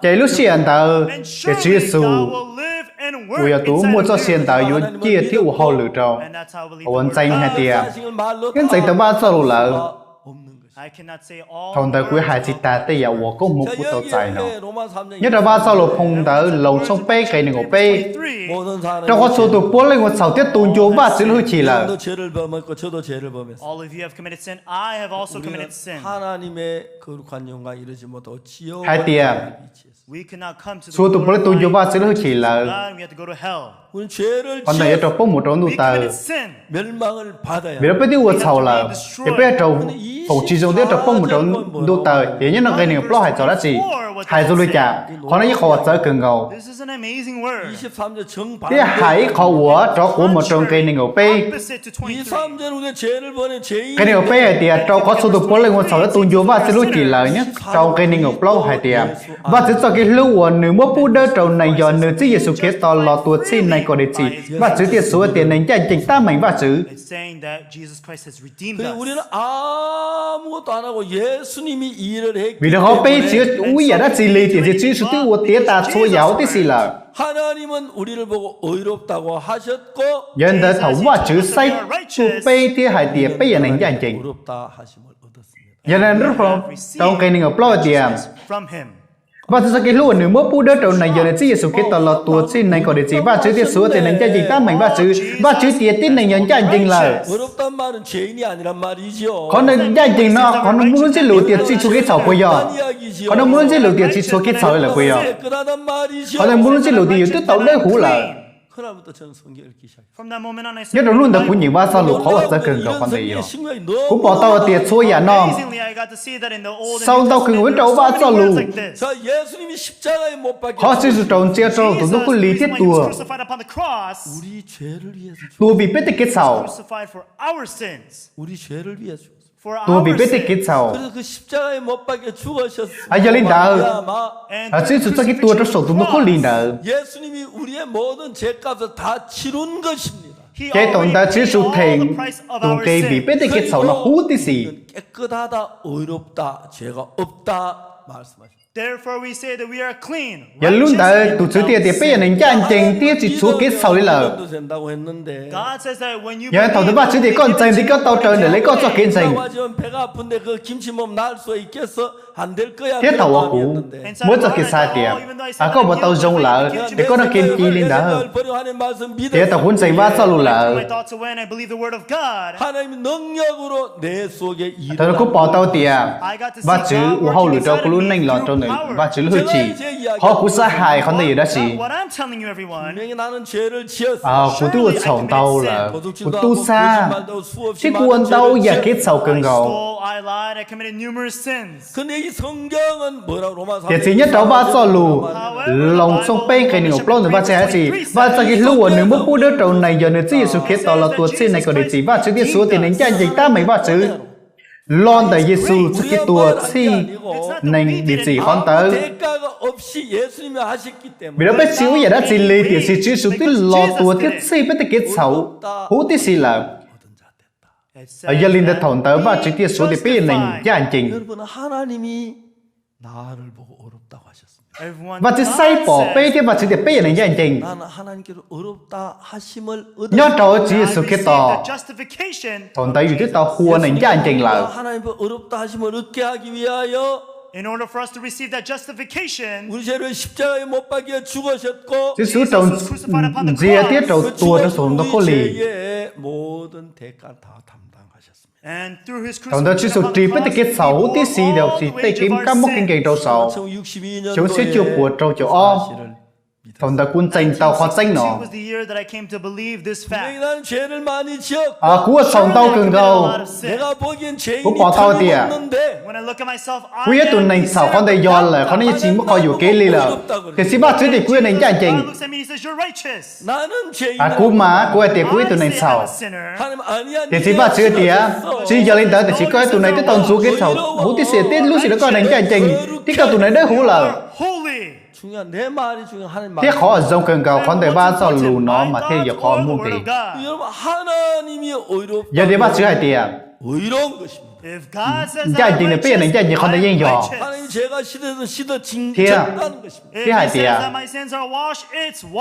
ces lub sij hawm ntawd ces Tswv Yexus uas yog tus muaj txoj sia ntawd yuav ciaj thiab ua hauj lwm rau, uas ntseeg hais tias, thiab ntseeg tau Vaj Xauj Lus lawm. Thaum ntawd kuv yuav hais tsis tas tej yam uas koob hmoov kuv tau txais no. Nyob rau Vaj Xauj Lus phau ntawv Loos tshooj peb nqe nees nkaum peb, rau qhov txhua tus puav leej ua txhaum thiab tu ncua Vajtswv lub hwj chim lawm. Hais tias txhua tus puav leej tu ncua Vajtswv lub hwj chim lawm, qhov ntawd yuav rau poob mus rau ntuj taw. Vim rau peb twb ua txhaum lawm, ces peb yuav rau foom tsis zoo thiab rau poob mus rau ntuj taw. Ces nyob rau nqe nees nkaum plaub hais txog dab tsi? Hais txog li cas? Qhov no ib qho uas txawv kawg nkaus. Thiab hais ib qho uas rov quav mus rau nqe nees nkaum peb. Nqe nees nkaum peb hais tias rau qhov txhua tus puav leej ua txhaum thiab tu ncua Vajtswv lub hwj chim lawm. Nyob rau nqe nees nkaum plaub hais tias Vajtswv txoj kev hlub uas nws muab pub dawb rau neeg yog nws Txiv Yexus Khetos los tua txhiv neeg kom dej txim, Vajtswv thiaj xav tias neeg ncaj ncees tab meeg Vajtswv. Vim rau qhov peb tsis ua ib yam dab tsi li, tiam sis Tswv Yexus twb ua tiav tas txhua yam huv tib si lawm. Yog li ntawd thaum Vajtswv saib tuaj peb thiab hais tias peb yog neeg ncaj ncees. Yog li ntawd, rau nqe nees nkaum plaub hais tias Vajtswv txoj kev hlub uas nws muab pub dawb rau neeg yog nws Txiv Yexus Khetos los tua txhiv neeg kom dej txim, Vajtswv thiaj xav tias neeg ncaj ncees tab meeg Vajtswv, Vajtswv tias tib neeg yog ncaj ncees lawm. Qhov ncaj ncees no qhov nws muaj lub ntsiab lus tias txhij txhua kev txhaum puas yog? Qhov nws muaj lub ntsiab lus tias txhij txhua kev txhaum lawm puas yog? Qhov nws muaj lub ntsiab lus tias yus twb tau dawb huv lawm. Nyob rau hnub ntawd kuv nyeem Vajtswv lus qhov uas txawv kawg nkaus qhov ntawd yog, kuv pom tau tias txhua yam no sau ntau kawg nkaus nyob rau Vajtswv lus. Qhov Tswv Yexus raug ntsia rau tus ntug khaub lig thiab tuag, tuag vim peb tej kev txhaum, tuag vim peb tej kev txhaum. Yog li ntawd, Tswv Yexus txoj kev tuag rau saum tus ntug khaub lig ntawd, ces thaum ntawd Tswv Yexus them tus nqe vim peb tej kev txhaum no huv tib si. Yog li ntawd tus Tswv thiaj tias peb yog neeg ncaj ncees thiab txhij txhua kev txhaum li lawm. Yog thaum ntawd Vajtswv tias koj ntseeg tias koj tau raws nraim li koj txoj kev ntseeg, thiab thaum uas kuv muaj txoj kev xav tias koj puas tau zoo lawm ces koj noj kev ci li ntawd, thiab thaum kuv ntseeg Vajtswv lus lawm, thaum no kuv pom tau tias Vajtswv ua hauj lwm rau kuv lub neej los rau Vajtswv lub hwj chim. Qhov kuv xav hais qhov ntawd yog dab tsi? Kuv twb ua txhaum ntau lawm, kuv tub sab, thiab kuv ua ntau yam kev txhaum kawg nkaus. Tiam sis nyob rau Vaj Txoj Lus Loos tshooj peb nqe nees nkaum plaub ntawd Vajtswv hais tias, Vaj Txoj kev hlub uas nws muab pub dawb rau neeg yog nws Txiv Yexus Khetos los tuag txhij neeg kom dim txim. Vajtswv thiaj xav tias neeg ncaj ncees tab meeg Vajtswv. Los ntawm Yexus txoj kev tuag txhij neeg dim txim qhov ntawd. Vim rau peb tsis ua ib yam dab tsi li, tiam sis Tswv Yexus twb los tuag thiab txhij peb tej kev txhaum huv tib si lawm. Yog li ntawd thaum ntawd Vajtswv thiaj xav tias peb yog neeg ncaj ncees. Vajtswv saib pom peb thiab Vajtswv tias peb yog neeg ncaj ncees. Nyob rau Tswv Yexus Khetos, thaum ntawd yus twb tau hu ua neeg ncaj ncees lawm. Tswv Yexus raug ntxias thiab raug tuag rau saum ntoo khaub lig. Thaum ntawd Tswv Yexus ris peb tej kev txhaum huv tib si, tsis hais tej kev kab mob kev nkeeg rau saum. Xyoo txhiab cuaj puas rau caum ob, thaum ntawd kuv ntseeg tau qhov tseeb no. Kuv ua txhaum ntau kawg nkaus. Kuv pom tau tias kuv yog ib tug neeg txhaum, qhov ntawd yog lawm, qhov no yeej tsis muaj qhov yuam kev li lawm. Tiam sis Vajtswv tias kuv yog neeg ncaj ncees. Kuv mas kuv hais tias kuv ib tug neeg txhaum. Tiam sis Vajtswv tias, tsis yog li ntawd, tiam sis koj ib tug neeg twb tau ntxuav kev txhaum huv tib si, tib lub si rau koj neeg ncaj ncees, thiab koj tus neeg dawb huv lawm. Thiab qhov zoo kawg nkaus qhov ntawm Vaj Txoj Lus no mas thiaj yog qhov muaj nqis. Yog tias Vajtswv hais tias ncaj ncees, nws peb yog neeg ncaj ncees, qhov ntawd yeej yog. Thiab, thiab hais tias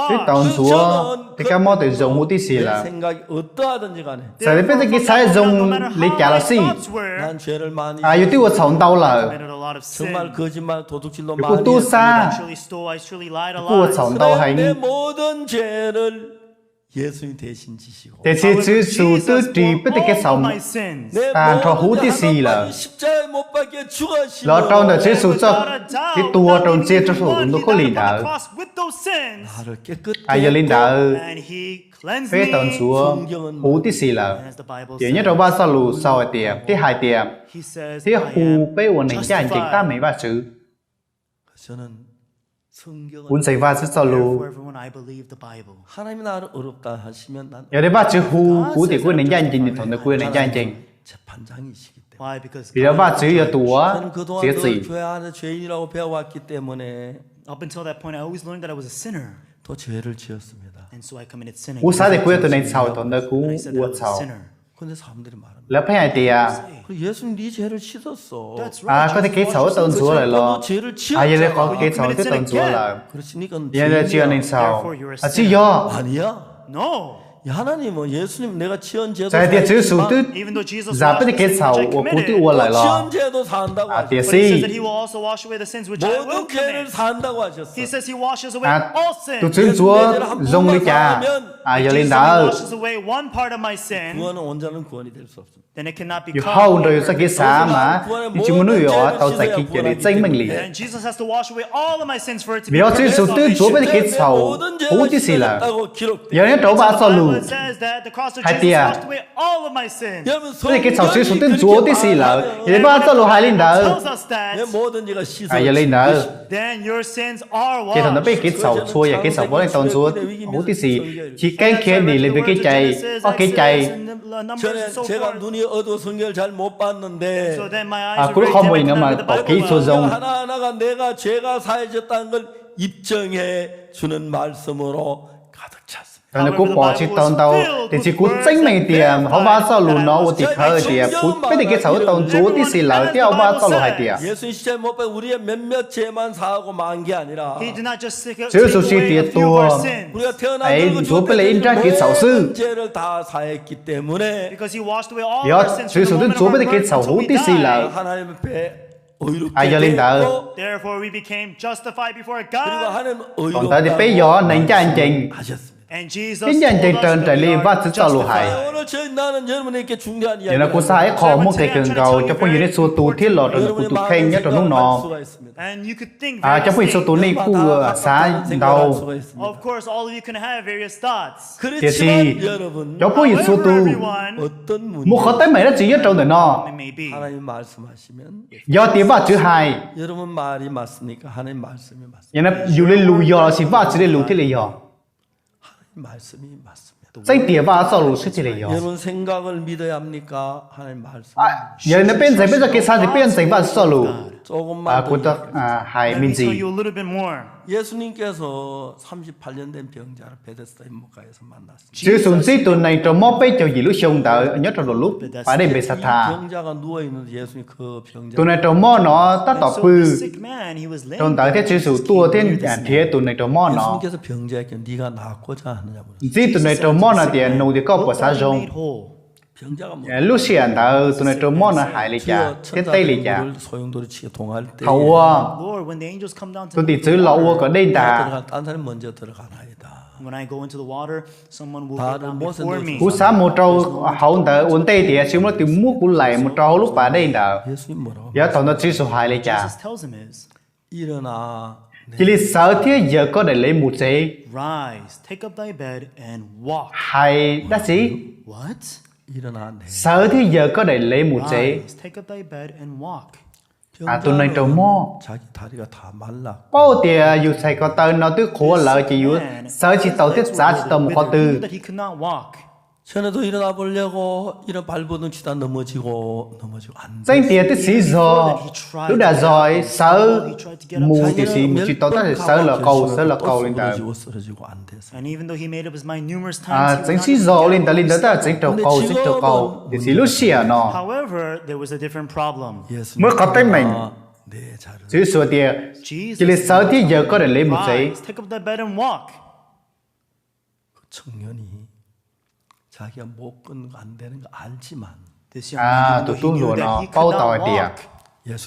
twb tau ntxuav tej kab mob tawm zoo huv tib si lawm. Txawm tias peb tej kev xav zoo li cas los xij, yus twb ua txhaum ntau lawm. Yus kuj tub sab, yus kuj ua txhaum ntau heev. Tiam sis Tswv Yexus twb ris peb tej kev txhaum tag nrho huv tib si lawm. Los rau ntawm Tswv Yexus txoj kev tuag rau ntxias rau saum tus ntoo khaub lig ntawd, yog li ntawd, peb tau ntxuav huv tib si lawm. Ces nyob rau Vaj Txoj Lus sau hais tias, thiab hais tias, thiab hu peb ua neeg ncaj ncees tab meeg Vajtswv. Kuv ntseeg Vaj Txwv Txoj Lus. Yog tias Vajtswv hu kuv tias kuv yog neeg ncaj ncees, thaum ntawd kuv yog neeg ncaj ncees. Vim yog Vajtswv yog tus uas txiav txim. Kuv xav tias kuv yog tus neeg txhaum, thaum ntawd kuv ua txhaum. Lawv pheej hais tias, koj tej kev txhaum twb tau ntxuav lawm los? Yog li qhov kev txhaum twb tau ntxuav lawm, yog li ntawd tsis yog neeg txhaum? Tsis yog. Txawm hais tias Tswv Yexus twb zam peb tej kev txhaum uas kuv twb ua lawm los? Tiam sis tus Tswv ntxuav zoo li cas? Yog li ntawd, yus hauj rau yus txoj kev xav mas yeej tsis muaj hnub yuav tau txais kev cawm dim txeeb meej li. Vim yog Tswv Yexus twb ntxuav peb tej kev txhaum huv tib si lawm. Yog nyob rau Vaj Txoj Lus hais tias peb tej kev txhaum Tswv Yexus twb ntxuav huv tib si lawm, yog li Vaj Txoj Lus hais li ntawd. Yog li ntawd, ces thaum ntawd peb kev txhaum txhua yam kev txhaum puav leej tau ntxuav huv tib si. Chiv keeb, Khiavdim, Levis Kev cai, Ob Kev cai. Kuv lub qhov muag no mas pom kev txhua zoo. Thaum ntawd kuv pom tsis tau ntau, tiam sis kuv txeeb meej tias hauv Vaj Txoj Lus no ua tim khawv tias peb tej kev txhaum tau ntxuav tib si lawm thiab hauv Vaj Txoj Lus hais tias Tswv Yexus tsis tias tuag es ntxuav peb li ib nrab kev txhaum xwb. Yog Tswv Yexus twb ntxuav peb tej kev txhaum huv tib si lawm. Yog li ntawd, thaum ntawd tias peb yog neeg ncaj ncees. Ib ncaj ncees raws nraim li Vajtswv txoj lus hais. Yog no kuv xav hais ib qho muaj nqis kawg nkaus cov phooj ywg nej txhua tus thiab los rau ntawm kuv tus kheej nyob rau hnub no. Cov phooj ywg txhua tus nej kuj xav ntau. Tiam sis cov phooj ywg txhua tus, muaj qhov teeb meem dab tsi nyob rau ntawm no, yog tias Vajtswv hais, yog li lus yog los sis Vajtswv li lus thiaj li yog. Tseeb tiag Vajtswv txoj lus xwb thiaj li yog. Yog li ntawd peb ntseeg peb txoj kev xav ces peb yuav ntseeg Vajtswv txoj lus. Kuv hais me ntsis. Tswv Yexus ntsib tus neeg raug mob peb caug yim lub xyoo ntawd nyob rau lub pas dej Npexathas. Tus neeg raug mob no tab tom pw rau ntawd thiab Tswv Yexus tuaj thiab nrhiav tus neeg raug mob no. Ntsib tus neeg raug mob no tias, nug tias koj puas xav zoo? Lub sij hawm ntawd tus neeg raug mob no hais li cas thiab teb li cas? Thaum uas tus tim tswv los ua kom dej ntas, kuv xav mus rau hauv ntawd ua ntej tias tsis muaj leej twg muab kuv laim mus rau hauv lub pas dej ntawd. Yog thaum ntawd Tswv Yexus hais li cas? Cia li sawv thiab yaws koj daim lev mus tsev. Hais dab tsi? Sawv thiab yaws koj daim lev mus tsev. Tus neeg raug mob paub tias yus txhais ko taw no twb qhuav lawm ces yus sawv tsis taus thiab txav tsis tau mus qhov twg. Tseeb tiag twb siv zog, lub dag zog sawv mus tiam sis mus tsis tau, tab sis sawv los qaug sawv los qaug li ntawd. Tseem siv zog ua li ntawd li ntawd tab sis tseem raug qaug tseem raug qaug, tiam sis lub sij hawm no muaj qhov teeb meem. Tswv Yexus tias, cia li sawv thiab yaws koj daim lev mus tsev. Tus tub hluas no paub tau hais tias yus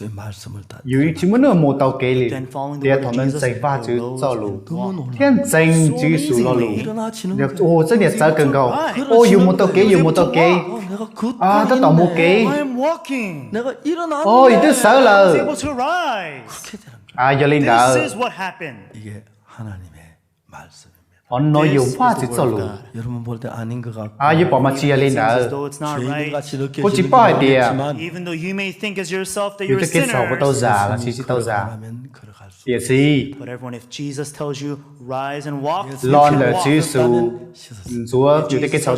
tsis muaj hnub mus tau kev li, thiab thaum ntawd ntseeg Vajtswv txoj lus thiab ntseeg Tswv Yexus lo lus. Ua txhij tias txawv kawg nkaus, ua yus mus tau kev, yus mus tau kev, tab tom mus kev, yus twb sawv lawm. Yog li ntawd, qhov no yog Vajtswv txoj lus. Yuav pom mas tsis yog li ntawd. Kuv tsis paub hais tias yus txoj kev txhaum kuv tau zam los tsis tau zam, tiam sis los ntawm Tswv Yexus ntxuav yus tej kev txhaum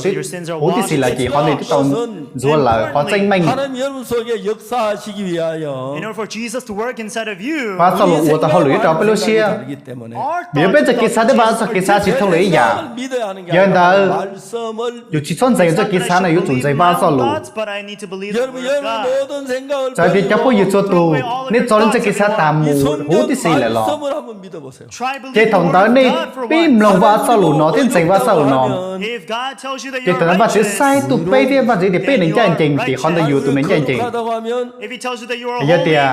huv tib si lawm ces qhov ntawd twb tau ntxuav lawm. Qhov tseeb meej, Vajtswv txoj lus ua tau hauj lwm nyob rau peb lub siab. Vim yog peb txoj kev xav thiab Vajtswv txoj kev xav tsis thooj li ib yam. Yog li ntawd, yus tsis txhob ntseeg yus txoj kev xav no, yuav tsum ntseeg Vajtswv txoj lus. Txawm tias cov phooj ywg txhua tus nej txo nej txoj kev xav tas mus huv tib si lawm los, ces thaum ntawd nej pib mloog Vajtswv txoj lus no thiab ntseeg Vajtswv txoj lus no, ces thaum ntawd Vajtswv saib tuaj peb thiab Vajtswv tias peb neeg ncaj ncees ces qhov ntawd yus tus neeg ncaj ncees. Yog tias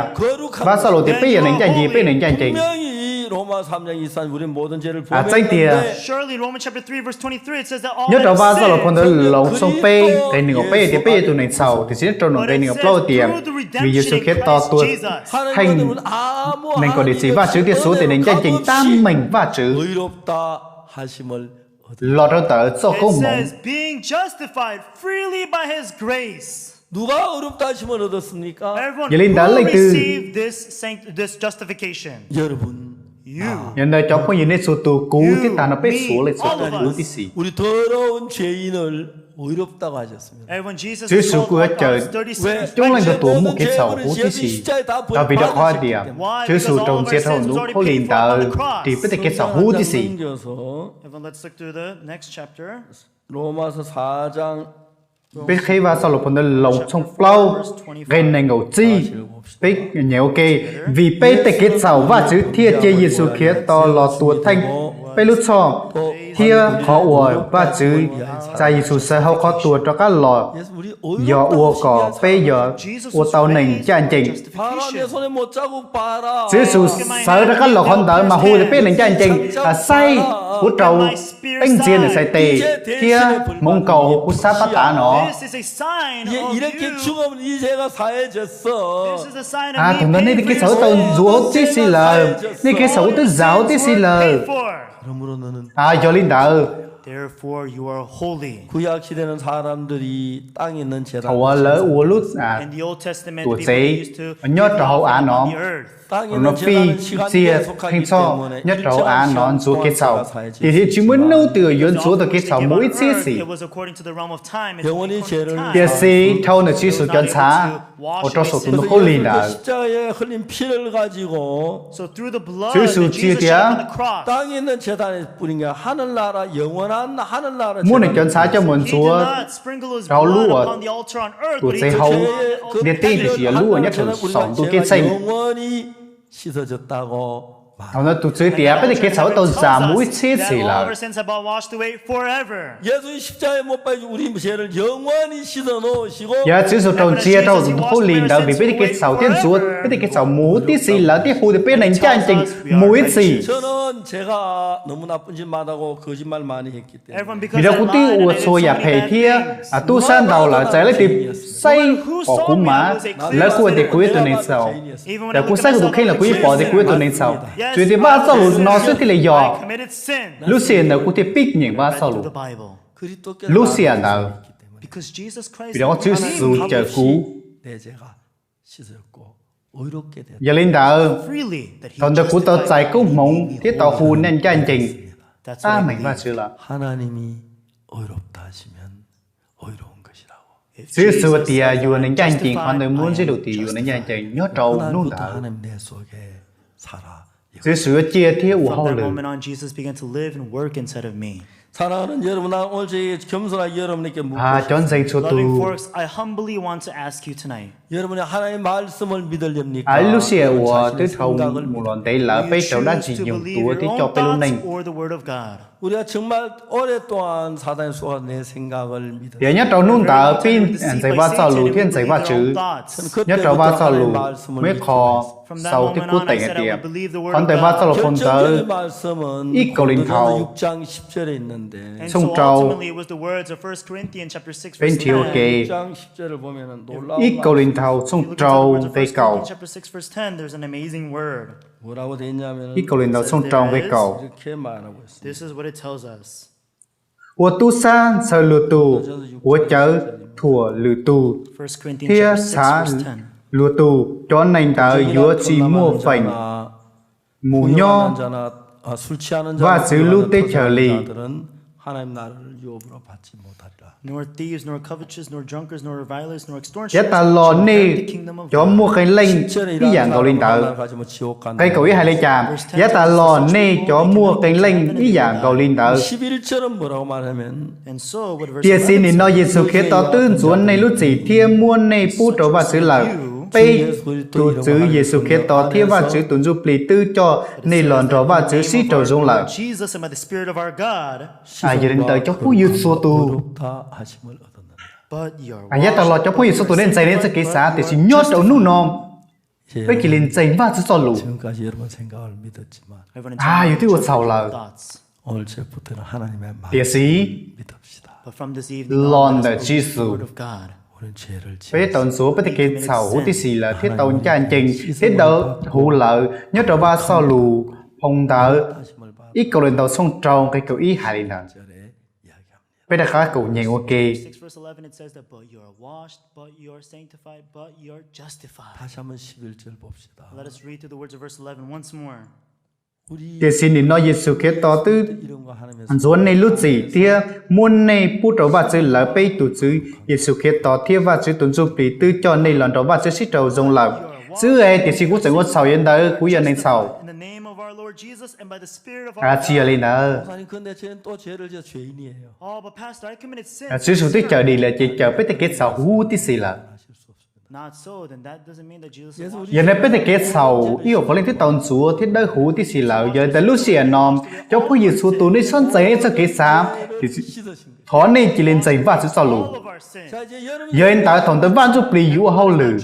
Vajtswv txoj lus tias peb yog neeg ncaj ncees, peb neeg ncaj ncees. Tseeb tiag, nyob rau Vajtswv txoj lus phau ntawv Loos tshooj peb nqe nees nkaum peb tias peb yog tus neeg txhaum, tiam sis nyob rau nqe nees nkaum plaub tias vim Yexus Khetos tus theej neeg kom dim txim Vajtswv thiaj xuav tus neeg ncaj ncees tab meeg Vajtswv los rau ntawm txoj koob hmoov. Yog li ntawd leej twg Yog li ntawd cov phooj ywg nej txhua tus, kuv thiab tag no peb txhua leej txhua tus huv tib si. Tswv Yexus kuj yuav cawm coob leej ntau tus muaj kev txhaum huv tib si. Vim rau qhov hais tias Tswv Yexus raug ntxias rau hauv lub khaub lig ntawd ris peb tej kev txhaum huv tib si. Peb qhib Vajtswv txoj lus phau ntawv Loos tshooj plaub nqe nees nkaum tsib, peb nyeem ua ke: Vim peb tej kev txhaum Vajtswv thiaj cia Yexus Khetos los tua theej peb lub txhoj thiab qhov uas Vajtswv tsa Yexus sawv hauv qhov tuag rov qab los yog ua kom peb yuav ua tau neeg ncaj ncees. Tswv Yexus sawv rov qab los qhov ntawd mas hu tias peb neeg ncaj ncees. Saib, kuv rau teeb ntxias nws txhais tes thiab hmoov nkaus kuv sab pab tav no. Thaum ntawd nej tej kev txhaum twb tau ntxuav huv tib si lawm, nej kev txhaum kuv twb zam huv tib si lawm. Yog li ntawd, thaum uas lawv ua lub tuam tsev nyob rau hauv av no, no fij txiag theej txhoj nyob rau hauv av no ntxuav kev txhaum, tiam sis tsis muaj hnub twg yuav ntxuav tau kev txhaum mus ib txhiab xyoo. Tiam sis dhau ntawm Tswv Yexus cov ntshav uas rau saum tus ntoo khaub lig ntawd, Tswv Yexus txib tias muab nws cov ntshav coj mus ntxuav rau lub uas tuam tsev hauv ntiaj teb, tiam sis yog lub uas nyob rau saum ntuj ceeb tsheej. Thaum ntawd tus Tswv tias peb tej kev txhaum tau zam mus ib txhiab xyoo lawm. Yog Tswv Yexus raug ntxias rau tus ntoo khaub lig ntawd vim peb tej kev txhaum thiab ntxuav peb tej kev txhaum mus huv tib si lawm thiab hu tias peb neeg ncaj ncees mus ib txhis. Vim rau kuv twb ua txhua yam phem thiab tub sab ntau lawm, txawm leej twg saib pom kuv mas lawv kuj tias kuv yog tus neeg txhaum. Txawm kuv saib kuv tus kheej los kuv yeej pom tias kuv yog tus neeg txhaum. Tsuas yog tias Vaj Xauj Lus no xwb thiaj li yog. Lub sij hawm ntawd kuv thiaj pib nyeem Vaj Xauj Lus. Lub sij hawm ntawd, vim rau qhov Tswv Yexus cawm kuv. Yog li ntawd, thaum ntawd kuv tau txais koob hmoov thiab tau hu neeg ncaj ncees tab meeg Vajtswv lawm. Tswv Yexus tias yus neeg ncaj ncees, qhov ntawd muab ntxiv lus tias yus neeg ncaj ncees nyob rau hnub ntawd. Tswv Yexus yuav ciaj thiab ua hauj lwm. Cov ntseeg txhua tus, lub sij hawm uas twb dhau mus los ntev lawm, peb raug dab tsi nyoog tuav thiab coj peb lub neej? Tias nyob rau hnub ntawd peb ntseeg Vaj Xauj Lus thiab ntseeg Vajtswv. Nyob rau Vaj Xauj Lus muaj ib qho xaus thiab kuj teem hais tias, qhov ntawm Vaj Xauj Lus phau ntawv Ib Kauleethaus tshooj rau, peb nrhiav ua ke, Ib Kauleethaus tshooj rau nqe kaum. Ib Kauleethaus tshooj rau nqe kaum. Ua tub sab ntxhawv luag tug, ua cawv thuam lwm tug, thiab txhav luag tug, cov neeg ntawd yuav tsis muaj feem mus nyob Vajtswv lub teb chaws li. Yav tas los nej cov muaj qee leej ib yam nkaus li ntawd. Nqe kaum ib hais li cas? Yav tas los nej cov muaj qee leej ib yam nkaus li ntawd. Tiam sis nim no Yexus Khetos twb ntxuav nej lub txim thiab muab nej pub rau Vajtswv lawm. Peb tus Tswv Yexus Khetos thiab Vajtswv tus Ntsuj Plig twb coj nej los nrog Vajtswv sib raug zoo lawm. Yog li ntawd cov phooj ywg txhua tus, yav tas los cov phooj ywg txhua tus nej ntxeeg nej txoj kev xav, tiam sis nyob rau hnub no peb cia li ntseeg Vajtswv txoj lus. Yus twb ua txhaum lawm, tiam sis los ntawm Tswv Yexus, peb tau ntxuav peb tej kev txhaum huv tib si lawm thiab tau ncaj ncees thiab tau huv lawm. Nyob rau Vaj Xauj Lus phau ntawv Ib Kauleethaus tshooj rau nqe kaum ib hais li ntawd. Peb rov qab koom nyeem ua ke. Tiam sis nim no Yexus Khetos twb ntxuav nej lub txim thiab muab nej pub rau Vajtswv lawm. Peb tus Tswv Yexus Khetos thiab Vajtswv tus Ntsuj Plig twb coj nej los nrog Vajtswv sib raug zoo lawm. Xwb es tiam sis kuv tseem ua txhaum, yog li ntawd kuv yog neeg txhaum. Tsis yog li ntawd. Tswv Yexus twb cawm dim lawm ces cawm peb tej kev txhaum huv tib si lawm. Yog li ntawd peb tej kev txhaum ib yam puav leej twb tau ntxuav thiab dawb huv tib si lawm. Yog li ntawd lub sij hawm no, cov phooj ywg txhua tus nej txhob ntxeev nej txoj kev xav, thov nej cia li ntseeg Vajtswv txoj lus. Yog li ntawd thaum ntawd Vaj Ntsujplig yuav ua hauj lwm.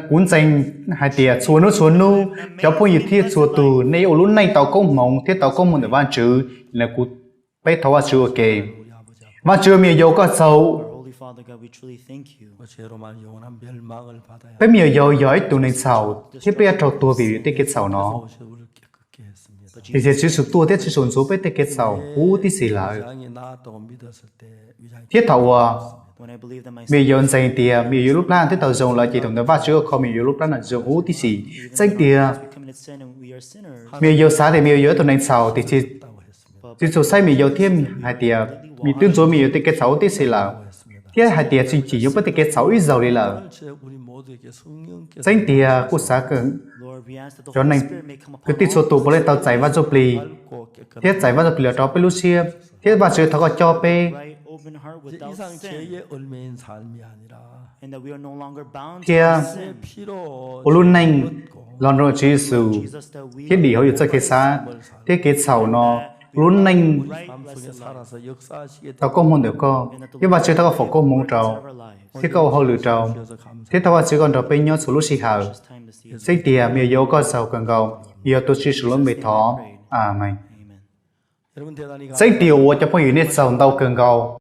Kuv ntseeg hais tias txhua hnub txhua hnub cov phooj ywg thiab txhua tus nej ua lub neej tau koob hmoov thiab tau koob hmoov ntawm Vajtswv. Kuv, peb thov Vajtswv ua ke. Vajtswv, me nyuam yaus koj txaus. Peb me nyuam yaus yog ib tug neeg txhaum thiab peb yuav raug tuag vim tej kev txhaum no. Tiam sis Tswv Yexus tuag thiab Tswv Yexus ntxuav peb tej kev txhaum huv tib si lawm. Thiab thaum uas me nyuam yaus ntseeg tias me nyuam yaus lub plab thiab tau zoo lawm ces thaum ntawd Vajtswv kho me nyuam yaus lub plab no zoo huv tib si. Tseeb tiag, me nyuam yaus xav tias me nyuam yaus yog ib tug neeg txhaum, tiam sis Tswv Yexus saib me nyuam yaus thiab hais tias me twb ntxuav me nyuam yaus tej kev txhaum huv tib si lawm, thiab hais tias tsis tsim nyog peb tej kev txhaum ib zaug li lawm. Tseeb tiag kuv xav kom cov neeg kwv tij txhua tus puav leej tau txais Vaj Ntsujplig thiab txais Vaj Ntsujplig los rau peb lub siab, thiab Vajtswv thov koj coj peb thiab ua lub neej los nrog Tswv Yexus thiab dim hauv yus txoj kev xav thiab kev txhaum no, ua lub neej tau koob hmoov ntawm koj, thiab Vajtswv thov koj foom koob hmoov rau, thiab koj ua hauj lwm rau, thiab thov Vajtswv koj nrog peb nyob txhua lub sij hawm. Tseeb tiag me nyuam yaus koj txaus kawg nkaus, yog tuav Tswv Yexus lub npe thov, Amees. Tseeb tiag uas cov phooj ywg nej txaus ntau kawg nkaus.